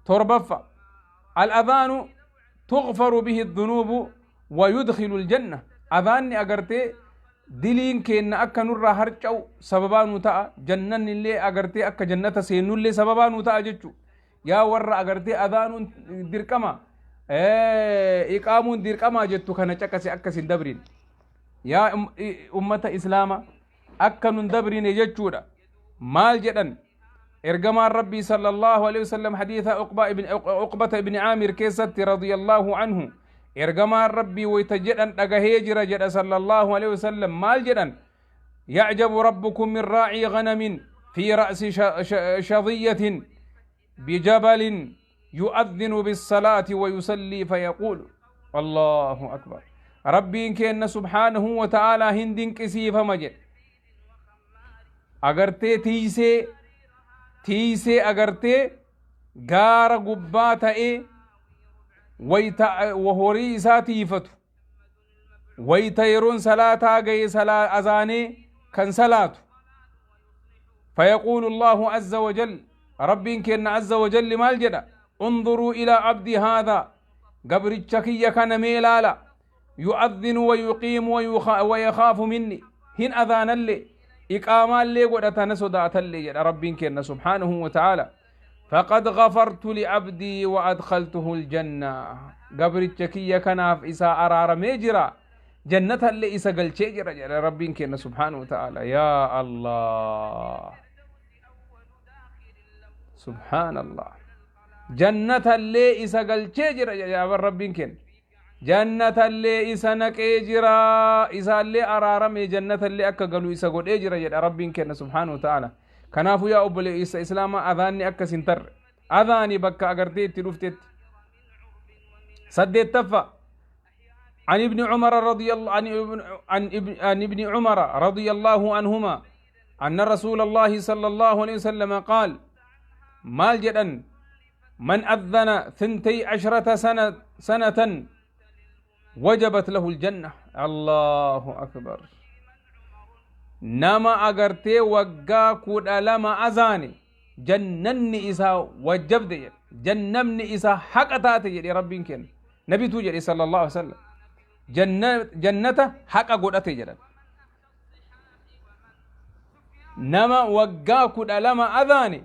Torbaffa, al-adhaanu tughfaru bihi dhunuubu wa yudkhilu aljanna. Adhaanni agartee diliin keenna akka nurraa harca'u sababaa nu ta'a, jannanni illee agartee akka jannata seennullee sababaa nu ta'a jechuudha. Yaa warra agartee adhaanuun dirqama, iqaamuun dirqamaa jettu kana caqase akkas hin dabriin. Yaa ummata islaama, akka nun dabrine jechuudha. Maal jedhan ergamaan Rabbii sallallahu alaihi wasallam hadiisa Uqbata ibn Aamir keessatti radiyallahu anhu? Ergamaan Rabbii wayta jedhan dhagahee jira jedha sallallahu alaihi wasallam. Maal jedhan? يعجب ربكم من راعي غنم في رأس شظية بجبل يؤذن بالصلاة ويصلي فيقول. الله أكبر. ربين كأن سبحانه وتعالى هندين كسيفة مجد agartee tiisee agartee gaara gubbaa ta'ee wayta horii isaa tiifatu, wayta yeroon salaataa gahe azaanee kan salaatu. فيقول الله عز وجل، ربين كن عز وجل مال جدا: انظروا إلى عبدي هذا، gabricha kiyya kana mee laala، يؤذن ويقيم ويخاف مني، hin adhaanallee iqaamaallee godhatana sodaatallee jedha Rabbiin kenna سبحانه وتعالى. فقد غفرت لعبدي وأدخلته الجنة. Gabricha kiyya kanaaf isaa araaramee jira, jannatallee isa galchee jira jedha Rabbiin kenna سبحانه وتعالى. يا الله، سبحان الله، jannatallee isa galchee jira jedha Rabbiin kenna. Jannatallee isa naqee jira, isaallee araarame, jannatallee akka galu isa godhee jira jedha Rabbiin kenna سبحانه وتعالى. Kanaafuu yaa obboleessa islaamaa, adhaanni akkas hin tarre, adhaani bakka agartee itti dhuftetti. Saddeettaffa, عن ابن عمر رضي الله عن ابن عن ابن, عن ابن عمر رضي الله عنهما أن رسول الله صلى الله عليه وسلم قال، maal jedhan؟ من أذن 12 سنة وجبت له الجنة. الله أكبر. Nama agartee waggaa 12 azaane jannanni isaa wajjabde jedhe, jannamni isaa haqa taate jedhe Rabbiin kenna. Nabituu jedhe صلى الله عليه وسلم, jannata haqa godhate jedhan. Nama waggaa 12 azaane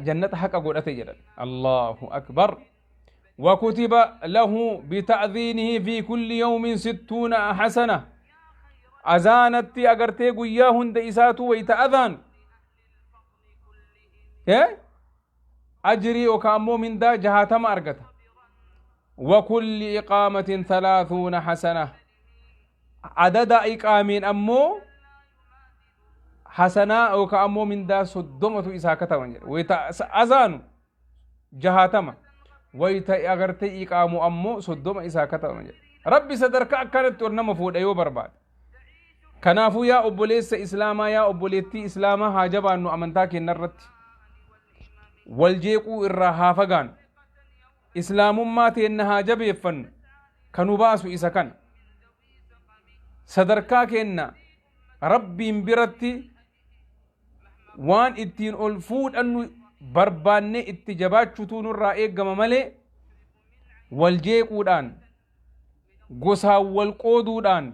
jannata haqa godhate jedhan. الله أكبر. وكتب له بتأذينه في كل يوم 60 حسنة. Azaanatti agartee guyyaa hunda isaatu wayta adaan ajrii yookaan ammoo mindaa 60 argata. وكل إقامة 30 حسنة. Adada iqaamiin ammoo hasanaa yookaan ammoo mindaa 30tu isaa kataban jedha. Wayta azaanu 60, wayta agartee iqaamu ammoo 30 isaa kataban jedha. Rabbi sadarkaa akkanatti ol nama fuudha yoo barbaade. Kanaafuu yaa obboleessa islaamaa, yaa obboleettii islaamaa, haa jabaannu amantaa keenya irratti. Wal jeequu irraa haa fagaannu. Islaamummaa teenna haa jabeeffannu. Kanu baasu isa kana. Sadarkaa keenna Rabbiin biratti waan ittiin ol fuudhannu barbaannee itti jabaachuutu nurraa eeggama malee wal jeequudhaan, gosaan wal qooduudhaan,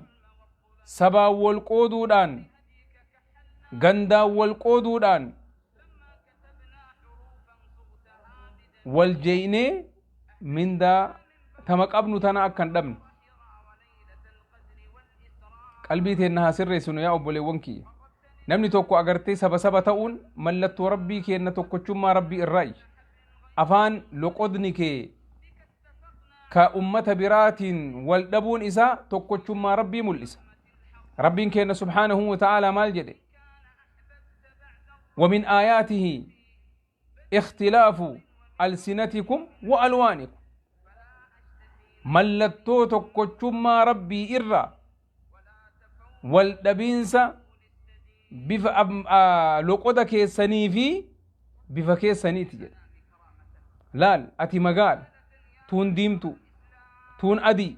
sabaan wal qooduudhaan, gandaan wal qooduudhaan wal jeeynee mindaa tama qabnu tana akka hin dhabne qalbii teenna haa sirreessinu. Yaa obboleewwan kiyya, Namni tokko agartee saba saba ta'uun mallattoo Rabbii keenna tokkochummaa Rabbii irraayi. Afaan loqodni kee ka ummata biraatiin wal dhabuun isaa tokkochummaa Rabbii mul'isa. Rabbiin keenna subhaanahu wa ta'aalaa maal jedhe? ومن آياته اختلاف ألسنتكم وألوانكم. Mallattoo tokkochummaa Rabbii irraa wal dhabiinsa bifa loqoda keessanii fi bifa keessaniiti jedhe. Laal, ati magaala, tuun diimtu, tuun adii,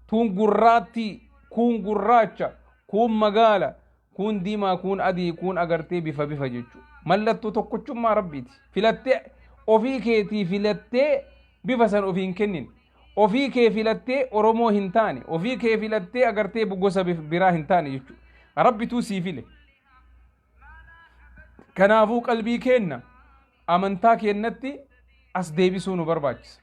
tuun gurraattii, kuun gurraacha, kuun magaala, kuun diimaa, kuun adii, kuun agartee bifa bifa jechuudha. Mallattoo tokkochummaa Rabbiiti. Filattee ofii keetii filattee bifa san ofii hin kennin. Ofii kee filattee Oromoo hin taane, ofii kee filattee agartee gosa biraa hin taane jechuudha. Rabbituu sii file. Kanaafuu qalbii keenna amantaa keennatti as deebisuu nu barbaachisa.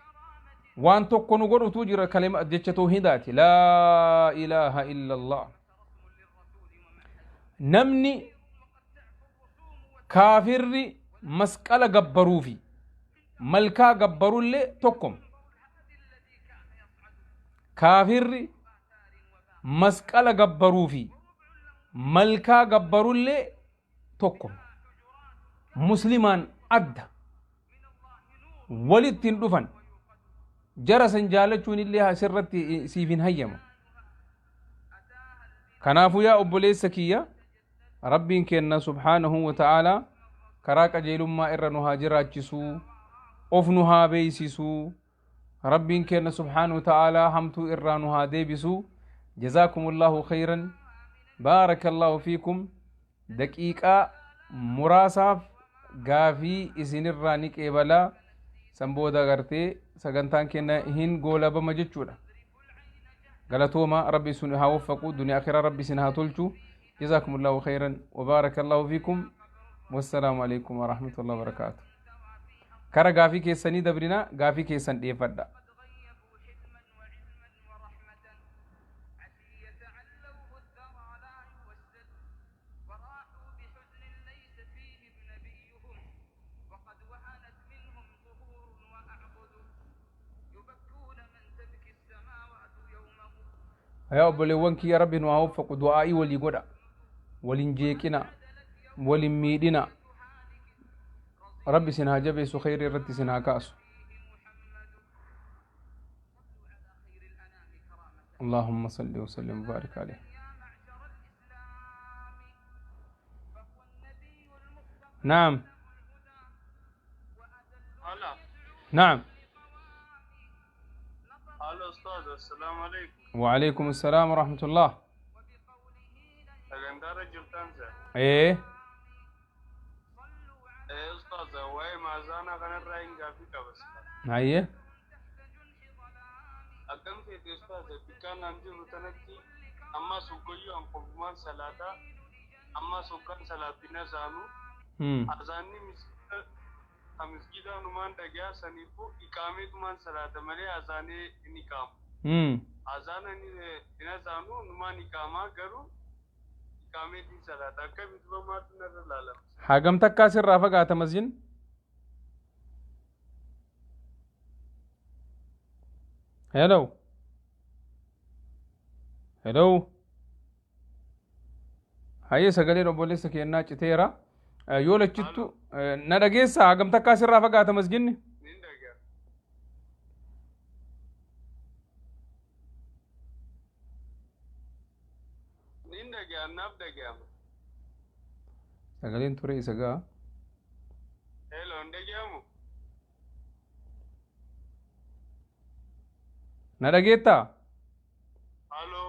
Waan tokko nu godhutu jira, kalima jecha toohidaati. Laa ilaaha illallah. Namni kaafirri masqala gabbaruu fi malkaa gabbarullee tokkoma. Kaafirri masqala gabbaruu fi malkaa gabbarullee tokkoma. Muslimaan adda, walitti hin dhufan. Jara san jaalachuun illee asirratti siif hin hayyamu. Kanaafuu yaa obboleessa kiyya, Rabbiin kenna subhaanahu wa ta'aalaa karaa qajeelummaa irra nu haa jiraachisuu, of nu haa beeksisuu. Rabbiin kenna subhaanahu wa ta'aalaa hamtuu irraa nu haa deebisuu. Jazaakumullahu khayran, baarakallahu fiikum. Daqiiqaa muraasaaf gaafii isinirraa ni qeebalaa, san booda agartee sagantaan kenna hin goolabama jechuudha. Galatooma, Rabbi isin haa waffaqu, duniyaa akhiraa Rabbi isin haa tolchu. Jazaakumullahu khayran wa baarakallahu fiikum. Wassalaamu alaikum wa rahmatullahi wa barakaatu. Kara gaafii keessanii dabrina, gaafii keessan dhiyeeffadha. Yaa obboleewwan kiyya, Rabbi nu haa waffaqu. Du'aa'ii walii godha, walin jeeqina, walin miidhina. Rabbi isin haa jabeessu, kheyrii irratti isin haa kaasu. اللهم صل وسلم وبارك عليه. نعم.
هلا.
نعم.
هلا أستاذ، السلام عليكم.
وعليكم السلام ورحمة الله.
Sagantaarra jirtan sa?
ايه.
Ee ustaaz, waa'ee maazaanaa kanarraa hin gaaffii qaba sila.
Hayyee.
Akkam feete ustaaz, bikkaan naan jiru tanatti amma soggoyyuu an qofumaan salaataa, amma soggaan salaatina saanu azaanni misgida ka misgidaa numaan dhagayaa, saniifuu iqaameetumaan salaata malee azaanee hin iqaamu. Azaana hin azaanu, numaan iqaamaa, garuu iqaameetiin salaata. Akkamitti mamaatu narra laalama?
Hagam takkaa sirraa fagaata masjidni? Hello, hello. Hayyee, sagaleen obboleessa keenyaa citeera. Yoo lachittu na dhageessaa, hagam takkaa sirraa fagaata masjidni?
Nin dhagaa. Nin dhagaa, naaf dhaga'ama.
Sagaleen ture isa ga'a.
Hello, hin dhaga'amu?
Na dhageettaa?
Hello.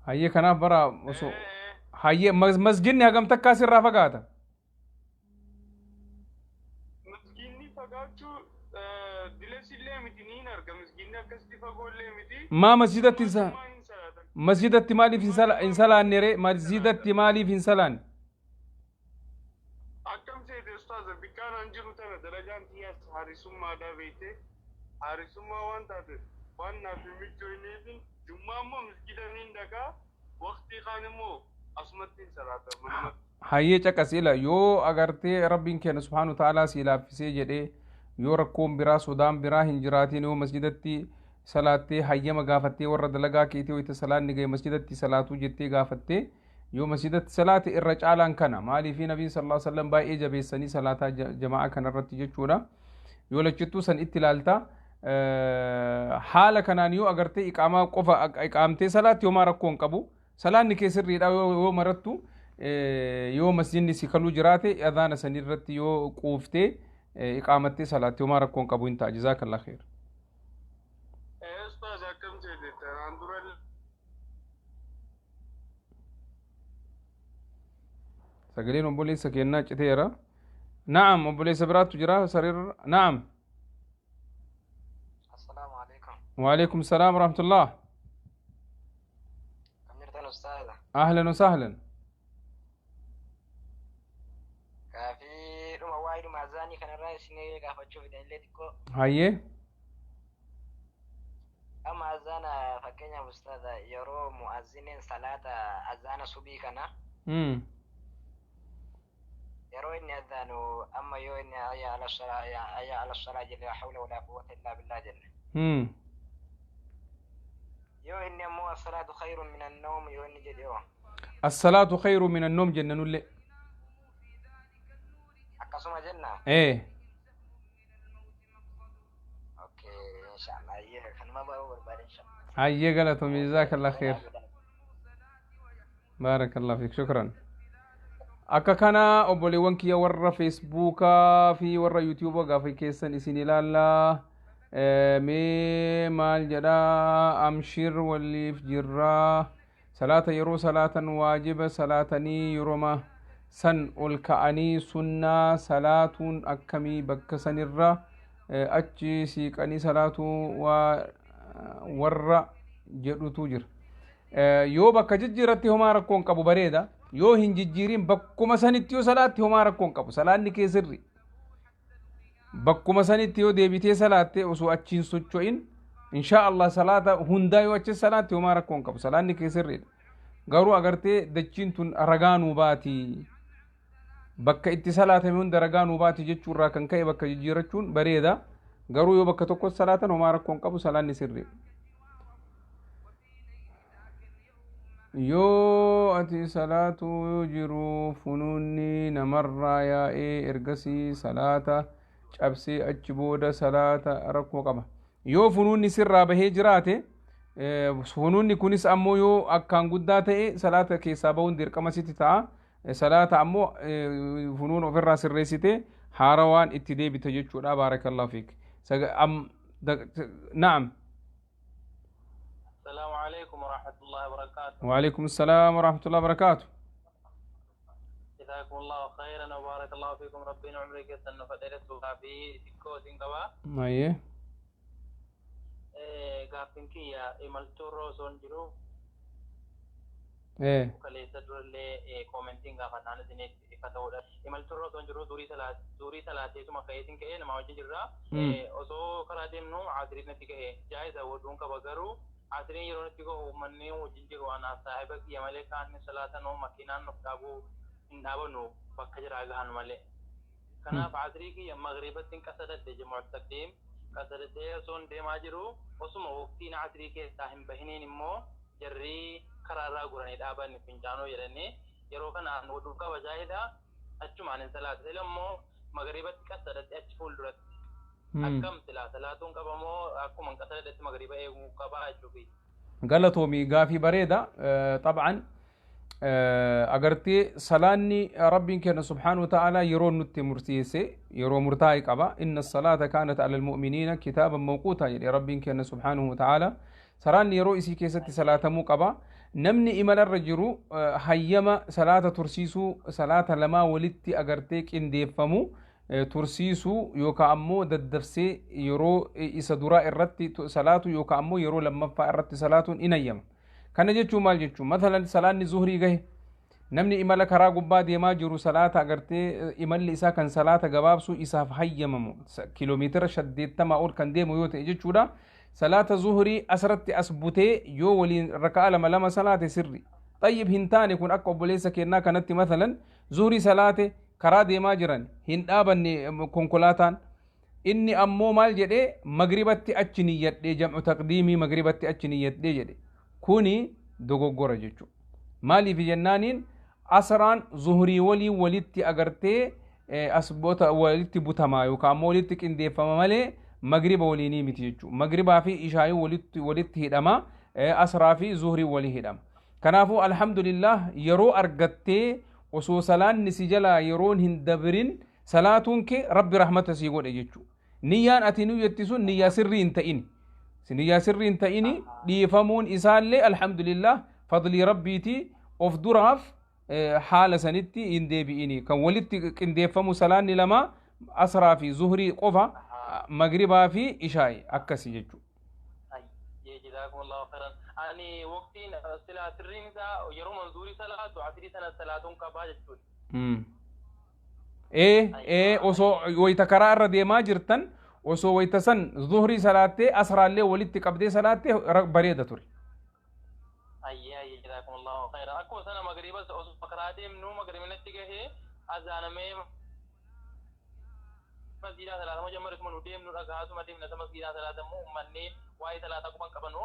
Hayyee, kanaaf bara osoo
Ee,
hayyee, masjidni hagam takkaa sirraa fagaata?
Masgiinni fagaachuu dilesillee miti, niin arga, masgiinni akkasitti fagoollee miti.
Maa masjidatti hin
Maa hin salaatan?
Masjidatti maaliif hin salaanne ree? Masjidatti maaliif hin salaanne?
Akkam seete ustaaza, bikkaan an jiru tana dalagaan tiyyaas haarisummaadhaa beekte, haarisummaa waan taateef waan naaf hin mijoofneefin jummaa immoo masgida niin dhaqaa, waqtii kaan immoo asumatti hin salaata manumatti.
Hayyee, caqasi ila. Yoo agartee Rabbiin keenya subhaanahu wa ta'aalaa sii laaffisee jedhee, yoo rakkoon biraa, sodaan biraa hin jiraatin, yoo masjidatti salaattee hayyama gaafattee warra dalagaa keetii, wayita salaanni gahe masjidatti salaatuu jettee gaafattee, yoo masjidatti salaate irra caalaan kana. Maaliifi Nabiin sallallahu alaihi wasallam baay'ee jabeessanii salaataa jama'aa kanarratti jechuudha. Yoo lachittuu san itti ilaalta, haala kanaan yoo agartee iqaamaa qofa iqaamtee salaatti, homaa rakkoo hin qabu. Salaanni kee sirriidha. Yoo marattu, yoo masjidni si kaluu jiraate, adhaana sanirratti yoo quuftee iqaamattee salaatte, homaa rakkoo hin qabu, hin ta'a. Jazaakallah kheer.
Ustaaz, akkam jedhe tanaan dura?
Sagaleen obboleessa kennaa citeera. Na'am, obboleessa biraattu jira sariirra. Na'am.
Assalaamu alaikum.
Waalaikum salaam warahmatullah.
Kam jirtan, ustaaza?
Ahlan wa sahlan.
Gaafii dhuma waa'ee dhuma azaanii kanarraa isin gaafachuu fidan illee xiqqoo.
Hayyee.
Amma azaana fakkeenyaaf, ustaaza, yeroo mu'azziniin salaata azaana subii kana yeroo inni azaanu, amma yoo inni hayya ala salaa, hayya ala salaa jedhe, la hawla wala quwwata illaa billaa jenne. Yoo inni ammoo as-salaatu khayrun min an-nawm yoo inni jedhe hoo?
As-salaatu khayru min an-nawm jenna nullee.
Akkasuma jenna?
Ee.
Okay, inshallah. Ayyee, kanuma baruu barbaade, inshallah.
Hayyee, galatoomi, jazaakallah kheer. Baarakallah fiik, shukran. Akka kana obboleewwan kiyya warra Feesbuukaa fi warra Yuutuuba, gaafa keessan isin ilaallaa. Mee maal jedhaa? Amshir, waliif jirraa. Salaata yeroo salaatan waajiba salaatanii yeroma san ol ka'anii sunnaa salaatuun akkamii? Bakka sanirra achi siiqanii salaatuu waa warra jedhutu jira. Yoo bakka jijjiiratti homaa rakkoo hin qabu, bareeda. Yoo hin jijjiirin bakkuma sanitti yoo salaatti, homaa rakkoo hin qabu. Salaanni kee sirri. Bakkuma sanitti yoo deebitee salaatte osoo achiin socho'in, inshaa Allah, salaata hundaa yoo achi salaatte, homaa rakkoo hin qabu. Salaanni kee sirriidha. Garuu agartee dachiin tun ragaa nuu baati. Bakka itti salaatame hunda ragaa nuu baati jechuurraa kan ka'e bakka jijjiirachuun bareeda. Garuu yoo bakka tokko salaatan homaa rakkoo hin qabu, salaanni sirriidha. Yoo ati salaatuu jiru funuunni namarraa yaa'ee, ergasii salaata cabsee achi booda salaata, rakkoo qaba? Yoo funuunni sirraa bahee jiraate, funuunni kunis ammoo yoo akkaan guddaa ta'e, salaata keessaa bahuun dirqama sitti ta'a. Salaata ammoo funuun ofirraa sirreessite haarawaan itti deebita jechuudha. Baarakallahu fiik. Na'am.
السلام عليكم ورحمة الله وبركاته.
وعليكم السلام ورحمة الله وبركاته.
جزاكم الله خيرا وبارك الله فيكم، ربنا عمرك keessan nuuf dheeressu. Gaaffii xiqqoo isin qaba.
Hayyee.
Gaaffiin kiyya imaltuurra osoo hin jiru kaleessa durallee koomentiin gaafannaan isiniif ifa ta'uudha. Imaltuurra osoo hin jiru zuurii salaateetuma ka'eetiin ka'ee nama wajjin jirra. Osoo karaa deemnu asiriin natti ga'e, jaayiza wuduun qaba, garuu asiriin yeroo natti ga'u uummanni wajjin jiru anaaf saahiba kiyya malee kaan salaatanuu makiinaan nuuf dhaabuu hin dhaabanu bakka jiraa gahan malee. Kanaaf asrii kiyya magriibatti hin qasadadhe, jimu'u taqdiim qasadadhee osoo hin deemaa jiru, osuma waqtiin asrii keessaa hin bahiniin immoo jarri karaarraa guranii dhaaban fincaanuu jedhanii. Yeroo kana wuduu qaba, jaahida, achumaan hin salaatu. Sila immoo magriibatti qasadadhe achi fuulduratti. Akkam silaa salaatuun qabamoo akkuma hin qasadadhetti magriiba eeguu qabaa jechuufi?
Galatoomi, gaafii bareeda. Xab'an, agartee salaanni Rabbiin kenna subhaanahu wa ta'ala yeroo nutti murteesse, yeroo murtaa'e qaba. Inna salaata kaanat ala almu'miniina kitaaban mawquutaa jedhe Rabbiin kenna subhaanahu wa ta'ala. Salaanni yeroo isii keessatti salaatamuu qaba. Namni imalarra jiru hayyama salaata tursiisuu, salaata lamaa walitti agartee qindeeffamu tursiisuu yookaan ammoo daddafsee yeroo isa duraa irratti salaatu yookaan ammoo yeroo lammaffaa irratti salaatuun in hayyama. Kana jechuun maal jechuun? Mathalan, salaanni zuhrii gahe, namni imala karaa gubbaa deemaa jiru salaata agartee imalli isaa kan salaata gabaabsuu isaaf hayyamamu kiiloomeetira 80 ol kan deemu yoo ta'e jechuudha. Salaata zuhrii asirratti as butee yoo waliin raka'a lama lama salaate sirri. Xayyib, hin taane kun akka obboleessa kennaa kanatti mathalan Zuhurii salaate, karaa deemaa jiran, hin dhaabanne konkolaataan. Inni ammoo maal jedhee? Magribatti achi niyyadhee, jam'u taqdiimii magribatti achi niyyadhee jedhe. Kuni dogoggora jechuudha. Maaliif jennaaniin, asraan zuhurii waliin walitti agartee asboota walitti butamaa yookaan ammoo walitti qindeeffama malee magriba waliinii miti jechuudha. Magribaa fi ishaayii walitti hidhama, asraa fi zuhurii walii hidhama. Kanaafuu alhamdulillah, yeroo argattee osoo salaanni si jalaa yeroon hin dabrin salaatuun kee Rabbi rahmata sii godhe jechuudha. Niyyaan ati niyyetti sun niyyaa sirrii hin ta'ini. Niyyaa sirrii hin ta'ini, dhiifamuun isaallee alhamdulillah fadlii Rabbiiti. Of duraaf haala sanitti hin deebi'ini. Kan walitti qindeeffamu salaanni lama asraa fi zuhrii qofa, magribaa fi ishaa'i akkasi jechuudha.
Jazakumullahu khairan. Ani waqtiin silaa sirriin isaa yeroo manzuurii salaatu asirii sana salaatuun qabaa jechuudha.
Ee, osoo wayita karaa irra deemaa jirtan, osoo wayita san zuhrii salaattee asraallee walitti qabdee salaattee bareeda ture.
Ayyee, jazakumullahu khairan. Akkuma sana magriibas osoo karaa deemnu magribinatti gahee azaanamee masgiidaa salaatama jammarisuma nu deemnu dhagaatuma deemna. Isa masgiidaa salaatamuu uummanni waa'ee salaataa quban qabanu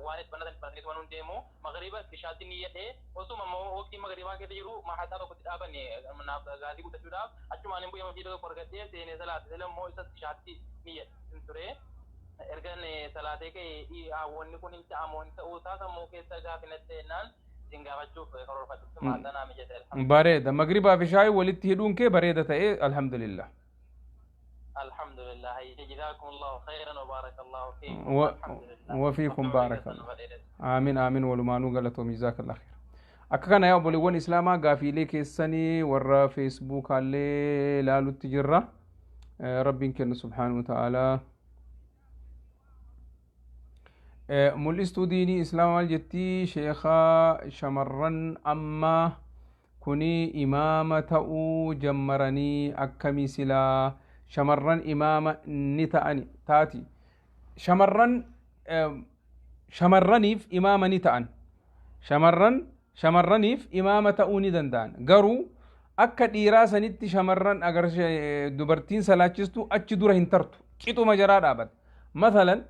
waan itti banatan banatanii nu deemu. Magriba ishaatti niyyadhee, osuma immoo waqtii magribaa keessa jiru mahataa tokkotti dhaabanne naaf gaazii guuttachuudhaaf, achumaan hin bu'ee masgiida tokko argadhee seenee salaate. Sila immoo isa ishaatti niyyadhe ture. Ergan salaatee ka'e wanni kun hin ta'amu hin ta'uu isaa sammuu keessa gaafinatti jennaan isin gaafachuuf karoorfadhutti maataa mijate.
Bareeda, magribaa fi shaayii walitti hidhuun kee bareeda ta'ee, alhamdulillah.
الحمد لله، جزاكم الله خيرا وبارك الله فيكم. الحمد لله.
وفيكم بارك الله. آمين آمين، walumaanuu galatoom, جزاك الله خير. Akka kana yaa obboleewwan islaamaa, gaafiilee keessanii warra Feesbuukaallee laalutti jirra. Rabbiin kennu subhaanahu wa ta'aalaa. Mul'istuu diinii islaamaa maal jettii? Sheekaa, shamarran amma kuni imaama ta'uu jammaranii akkamii? Silaa shamarran imaama ni ta'ani taati? Shamarran shamarraniif imaama ni ta'an, shamarran shamarraniif imaama ta'uu ni danda'an. Garuu akka dhiiraa sanitti shamarran agar dubartiin salaachistu achi dura hin tartu, qixuma jaraa dhaabata. Masalan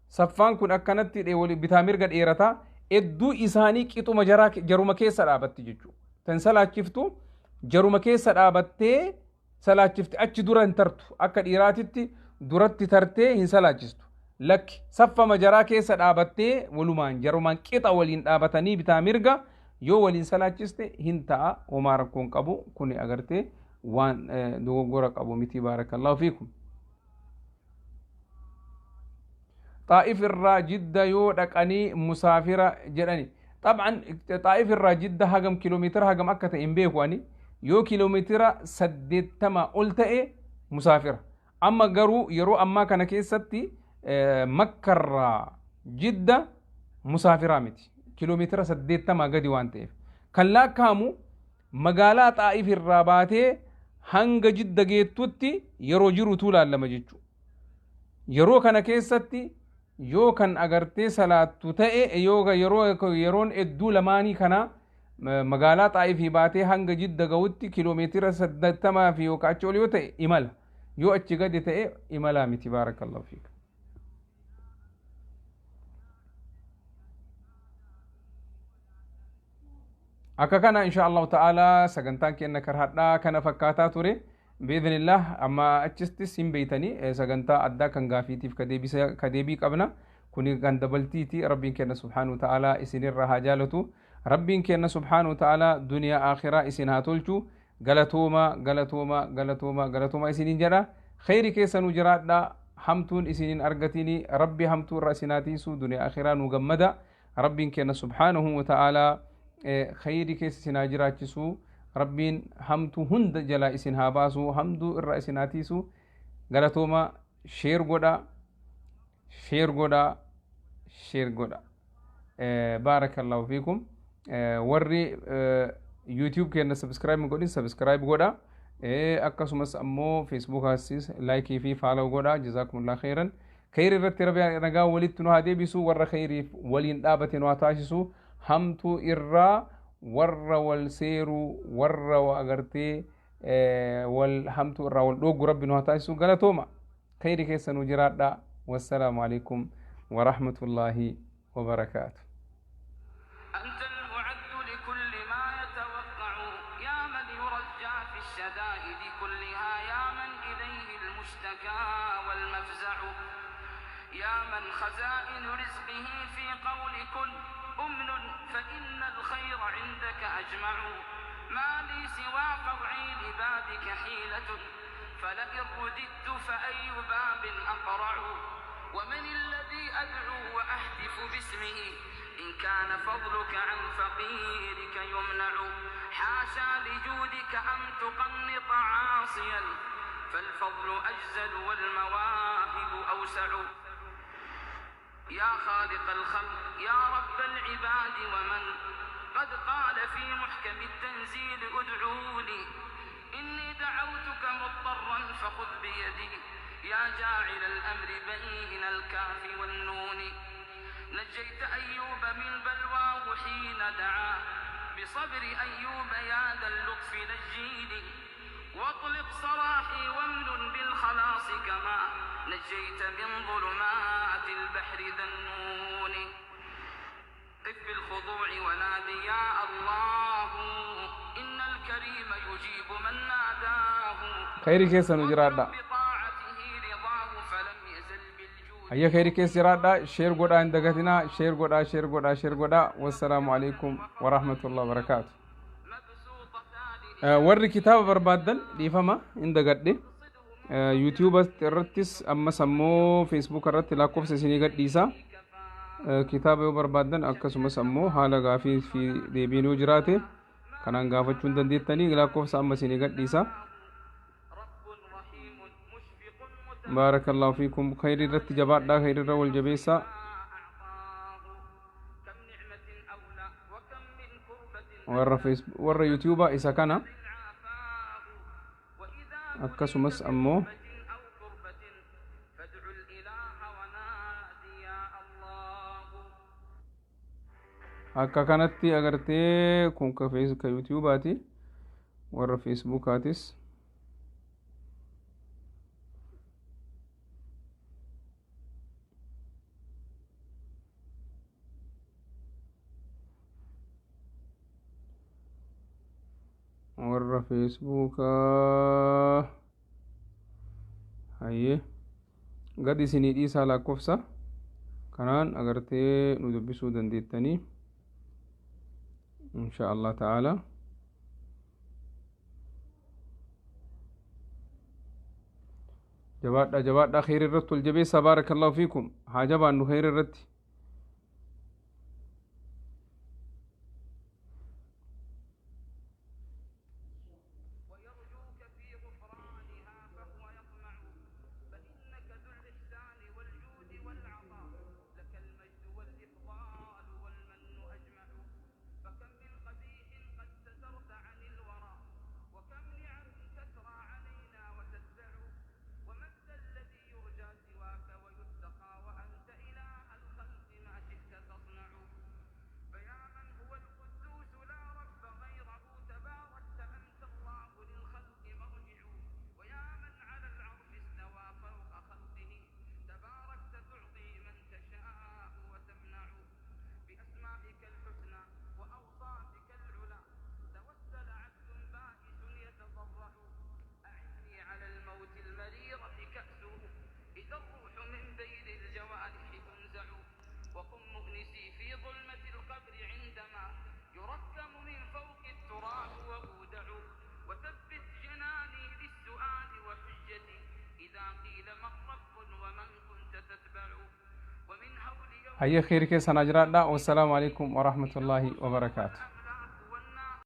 saffaan kun akkanatti bitaa mirga dheerataa, hedduu isaanii qixuma jaraa jaruma keessa dhaabatti jechuudha. Tan salaachiftu jaruma keessa dhaabattee salaachifti, achi dura hin tartu. Akka dhiiraatitti duratti tartee hin salaachistu. Lakki, saffama jaraa keessa dhaabattee walumaan jarumaan qixa waliin dhaabatanii bitaa mirga yoo waliin salaachiste hin ta'a, homaa rakkoon qabu. Kuni agartee waan dogoggora qabu miti. Baarakallahu fiikum. Xaa'if irraa Jidda yoo dhaqanii musaafira jedhani? Xab'an, Xaa'if irraa Jidda hagam kiiloomeetira hagam akka ta'e hin beeku ani. Yoo kiiloomeetira 80 ol ta'e musaafira. Amma garuu yeroo ammaa kana keessatti Makkarraa Jidda musaafiraa miti, kiiloomeetira 80 gadi waan ta'eef. Kan lakkaa'amu magaalaa Xaa'if irraa baatee hanga Jidda geettutti yeroo jirutu laallama jechuudha. Yeroo kana keessatti yoo kan agartee salaattu ta'e, yoo yeroo yeroon hedduu lamaanii kana magaalaa Xaa'ifii baatee hanga Jidda ga'utti kiiloomeetira 80 fi yookaan achi ol yoo ta'e imala, yoo achi gadi ta'e imalaa miti. Baarakallahu fiik. Akka kana insha Allahu ta'ala sagantaan keenya karhadhaa kana fakkaataa ture. Biidhnillah amma achistis hin beeytanii sagantaa addaa kan gaafiitiif ka deebii qabna. Kuni kan dabaltiiti. Rabbiin keenya subhaanahu wa ta'ala isinirra haa jaalatu. Rabbiin keenya subhaanahu wa ta'ala duniyaa akhiraa isin haa tolchu. Galatooma, galatooma, galatooma, galatooma isiniin jedha. Kheyri keessa nu jiraadha. Hamtuun isinin argatini. Rabbi hamtuu irra isin haa tiisu. Duniyaa akhiraa nu gammada. Rabbiin keenya subhaanahu wa ta'ala kheyri keessa isin haa jiraachisu. Rabbiin hamtuu hunda jalaa isin haa baasu. Hamtuu irra isin haa tiisu. Galatooma, share godha, share godha, share godha. Baarakallahu fiikum. Warri YouTube keenya subscribe godhin subscribe godha. Akkasumas ammoo Facebookasis like fi follow godha. Jazaakumullah khairan. Kheyri irratti Rabbi nagaa walitti nu haa deebisu. Warra kheyriif waliin dhaabate nu haa taasisu. Hamtuu irraa Warra wal seeruu, warra wa agartee wal hamtuu irraa wal dhooggu Rabbi nu haa taasisu. Galatooma, khayri keessa nu jiraadha. Wassalaamu alaikum warahmatullaahi wabarakaatu.
أنت المعد لكل ما يتوقع، يا من يرجى في الشدائد كلها، يا من إليه المشتكى والمفزع، يا من خزائن رزقه في قول كن أمن، فإن الخير عندك أجمع. ما لي سوى قرعي لبابك حيلة، فلئن رددت فأي باب أقرع؟ ومن الذي أدعو وأهتف باسمه إن كان فضلك عن فقيرك يمنع؟ حاشا لجودك أن تقنط عاصيا، فالفضل أجزل والمواهب أوسع. يا خالق الخلق، يا رب العباد، ومن قد قال في محكم التنزيل ادعوني، إني دعوتك مضطرا فخذ بيدي، يا جاعل الأمر بين الكاف والنون. نجيت أيوب من بلواه حين دعا، بصبر أيوب يا ذا اللطف نجيني، واطلق سراحي وامنن بالخلاص كما نجيت من ظلمات البحر ذا النون. قف بالخضوع ونادي يا الله، إن الكريم يجيب من ناداه.
Khayri keessa nu jiraadha.
بطاعته رضاه فلم يزل بالجود.
Hayya, khayri keessa jiraadha. Share godhaa, hin dagatinaa. Share godhaa, share godhaa, share godhaa. Wassalaamu alaikum warahmatullahi wabarakaatu.
مبسوطتان.
Warri kitaaba barbaaddan, dhiifama, hin dagadhe, YouTube irrattis ammas ammoo Facebook irratti lakkoofsa isinii gadhiisa. Kitaaba yoo barbaaddan, akkasumas ammoo haala gaafii fi deebiin yoo jiraate kanaan gaafachuu hin dandeettanii. Lakkoofsa amma isinii gadhiisa.
رب رحيم مشفق متعال.
Baarakallahu fiikum. Khayri irratti jabaadhaa, khayri irra wal jabeessaa.
أعطاه كم نعمة أولى وكم من كربة
Warra Facebook, warra YouTube isa kana.
عافاه وإذا
Akkasumas ammoo
أو كربة فادع الإله ونادي يا الله.
Akka kanatti agartee kun ka ka YouTubeaati, warra Facebookaatis. Warra Facebookaa, hayyee, gad isinii dhiisaa. Lakkoofsa kanaan agartee nu dubbisuu dandeettanii, insha Allah ta'ala. Jabaadha, jabaadha, kheyri irratti wal jabeessaa. Baarakallahu fiikum. Haa jabaannu kheyri irratti.
ويرجوك في غفرانها فهو يطمع، فإنك ذو الإحسان والجود والعطاء، لك المجد والإفضال والمن أجمع. فكم من قبيح قد سترت عن الورى، وكم نعم تسرى علينا وتتبع. ومن ذا الذي يرجى سواك ويتقى، وأنت إله الخلق ما شئت تصنع. فيا من هو القدوس لا رب غيره، تباركت أنت الله للخلق مرجع. ويا من على العرش استوى فوق خلقه، تباركت تعطي من تشاء وتمنع. بأسمائك الحسنى وأوصافك العلى توسل عبد بائس يتضرع. أعني على الموت المريرة كأسه، إذا الروح من بين الجوارح تنزع. وكن مؤنسي في ظلمة القبر عندما يركم من فوق التراب وأودع. وثبت جناني للسؤال وحجتي إذا قيل من رب ومن كنت تتبع. ومن هول يوم
Hayya, kheyri keessa naa jiraadha. Wassalaamu alaikum warahmatullaahi wabarakaatu.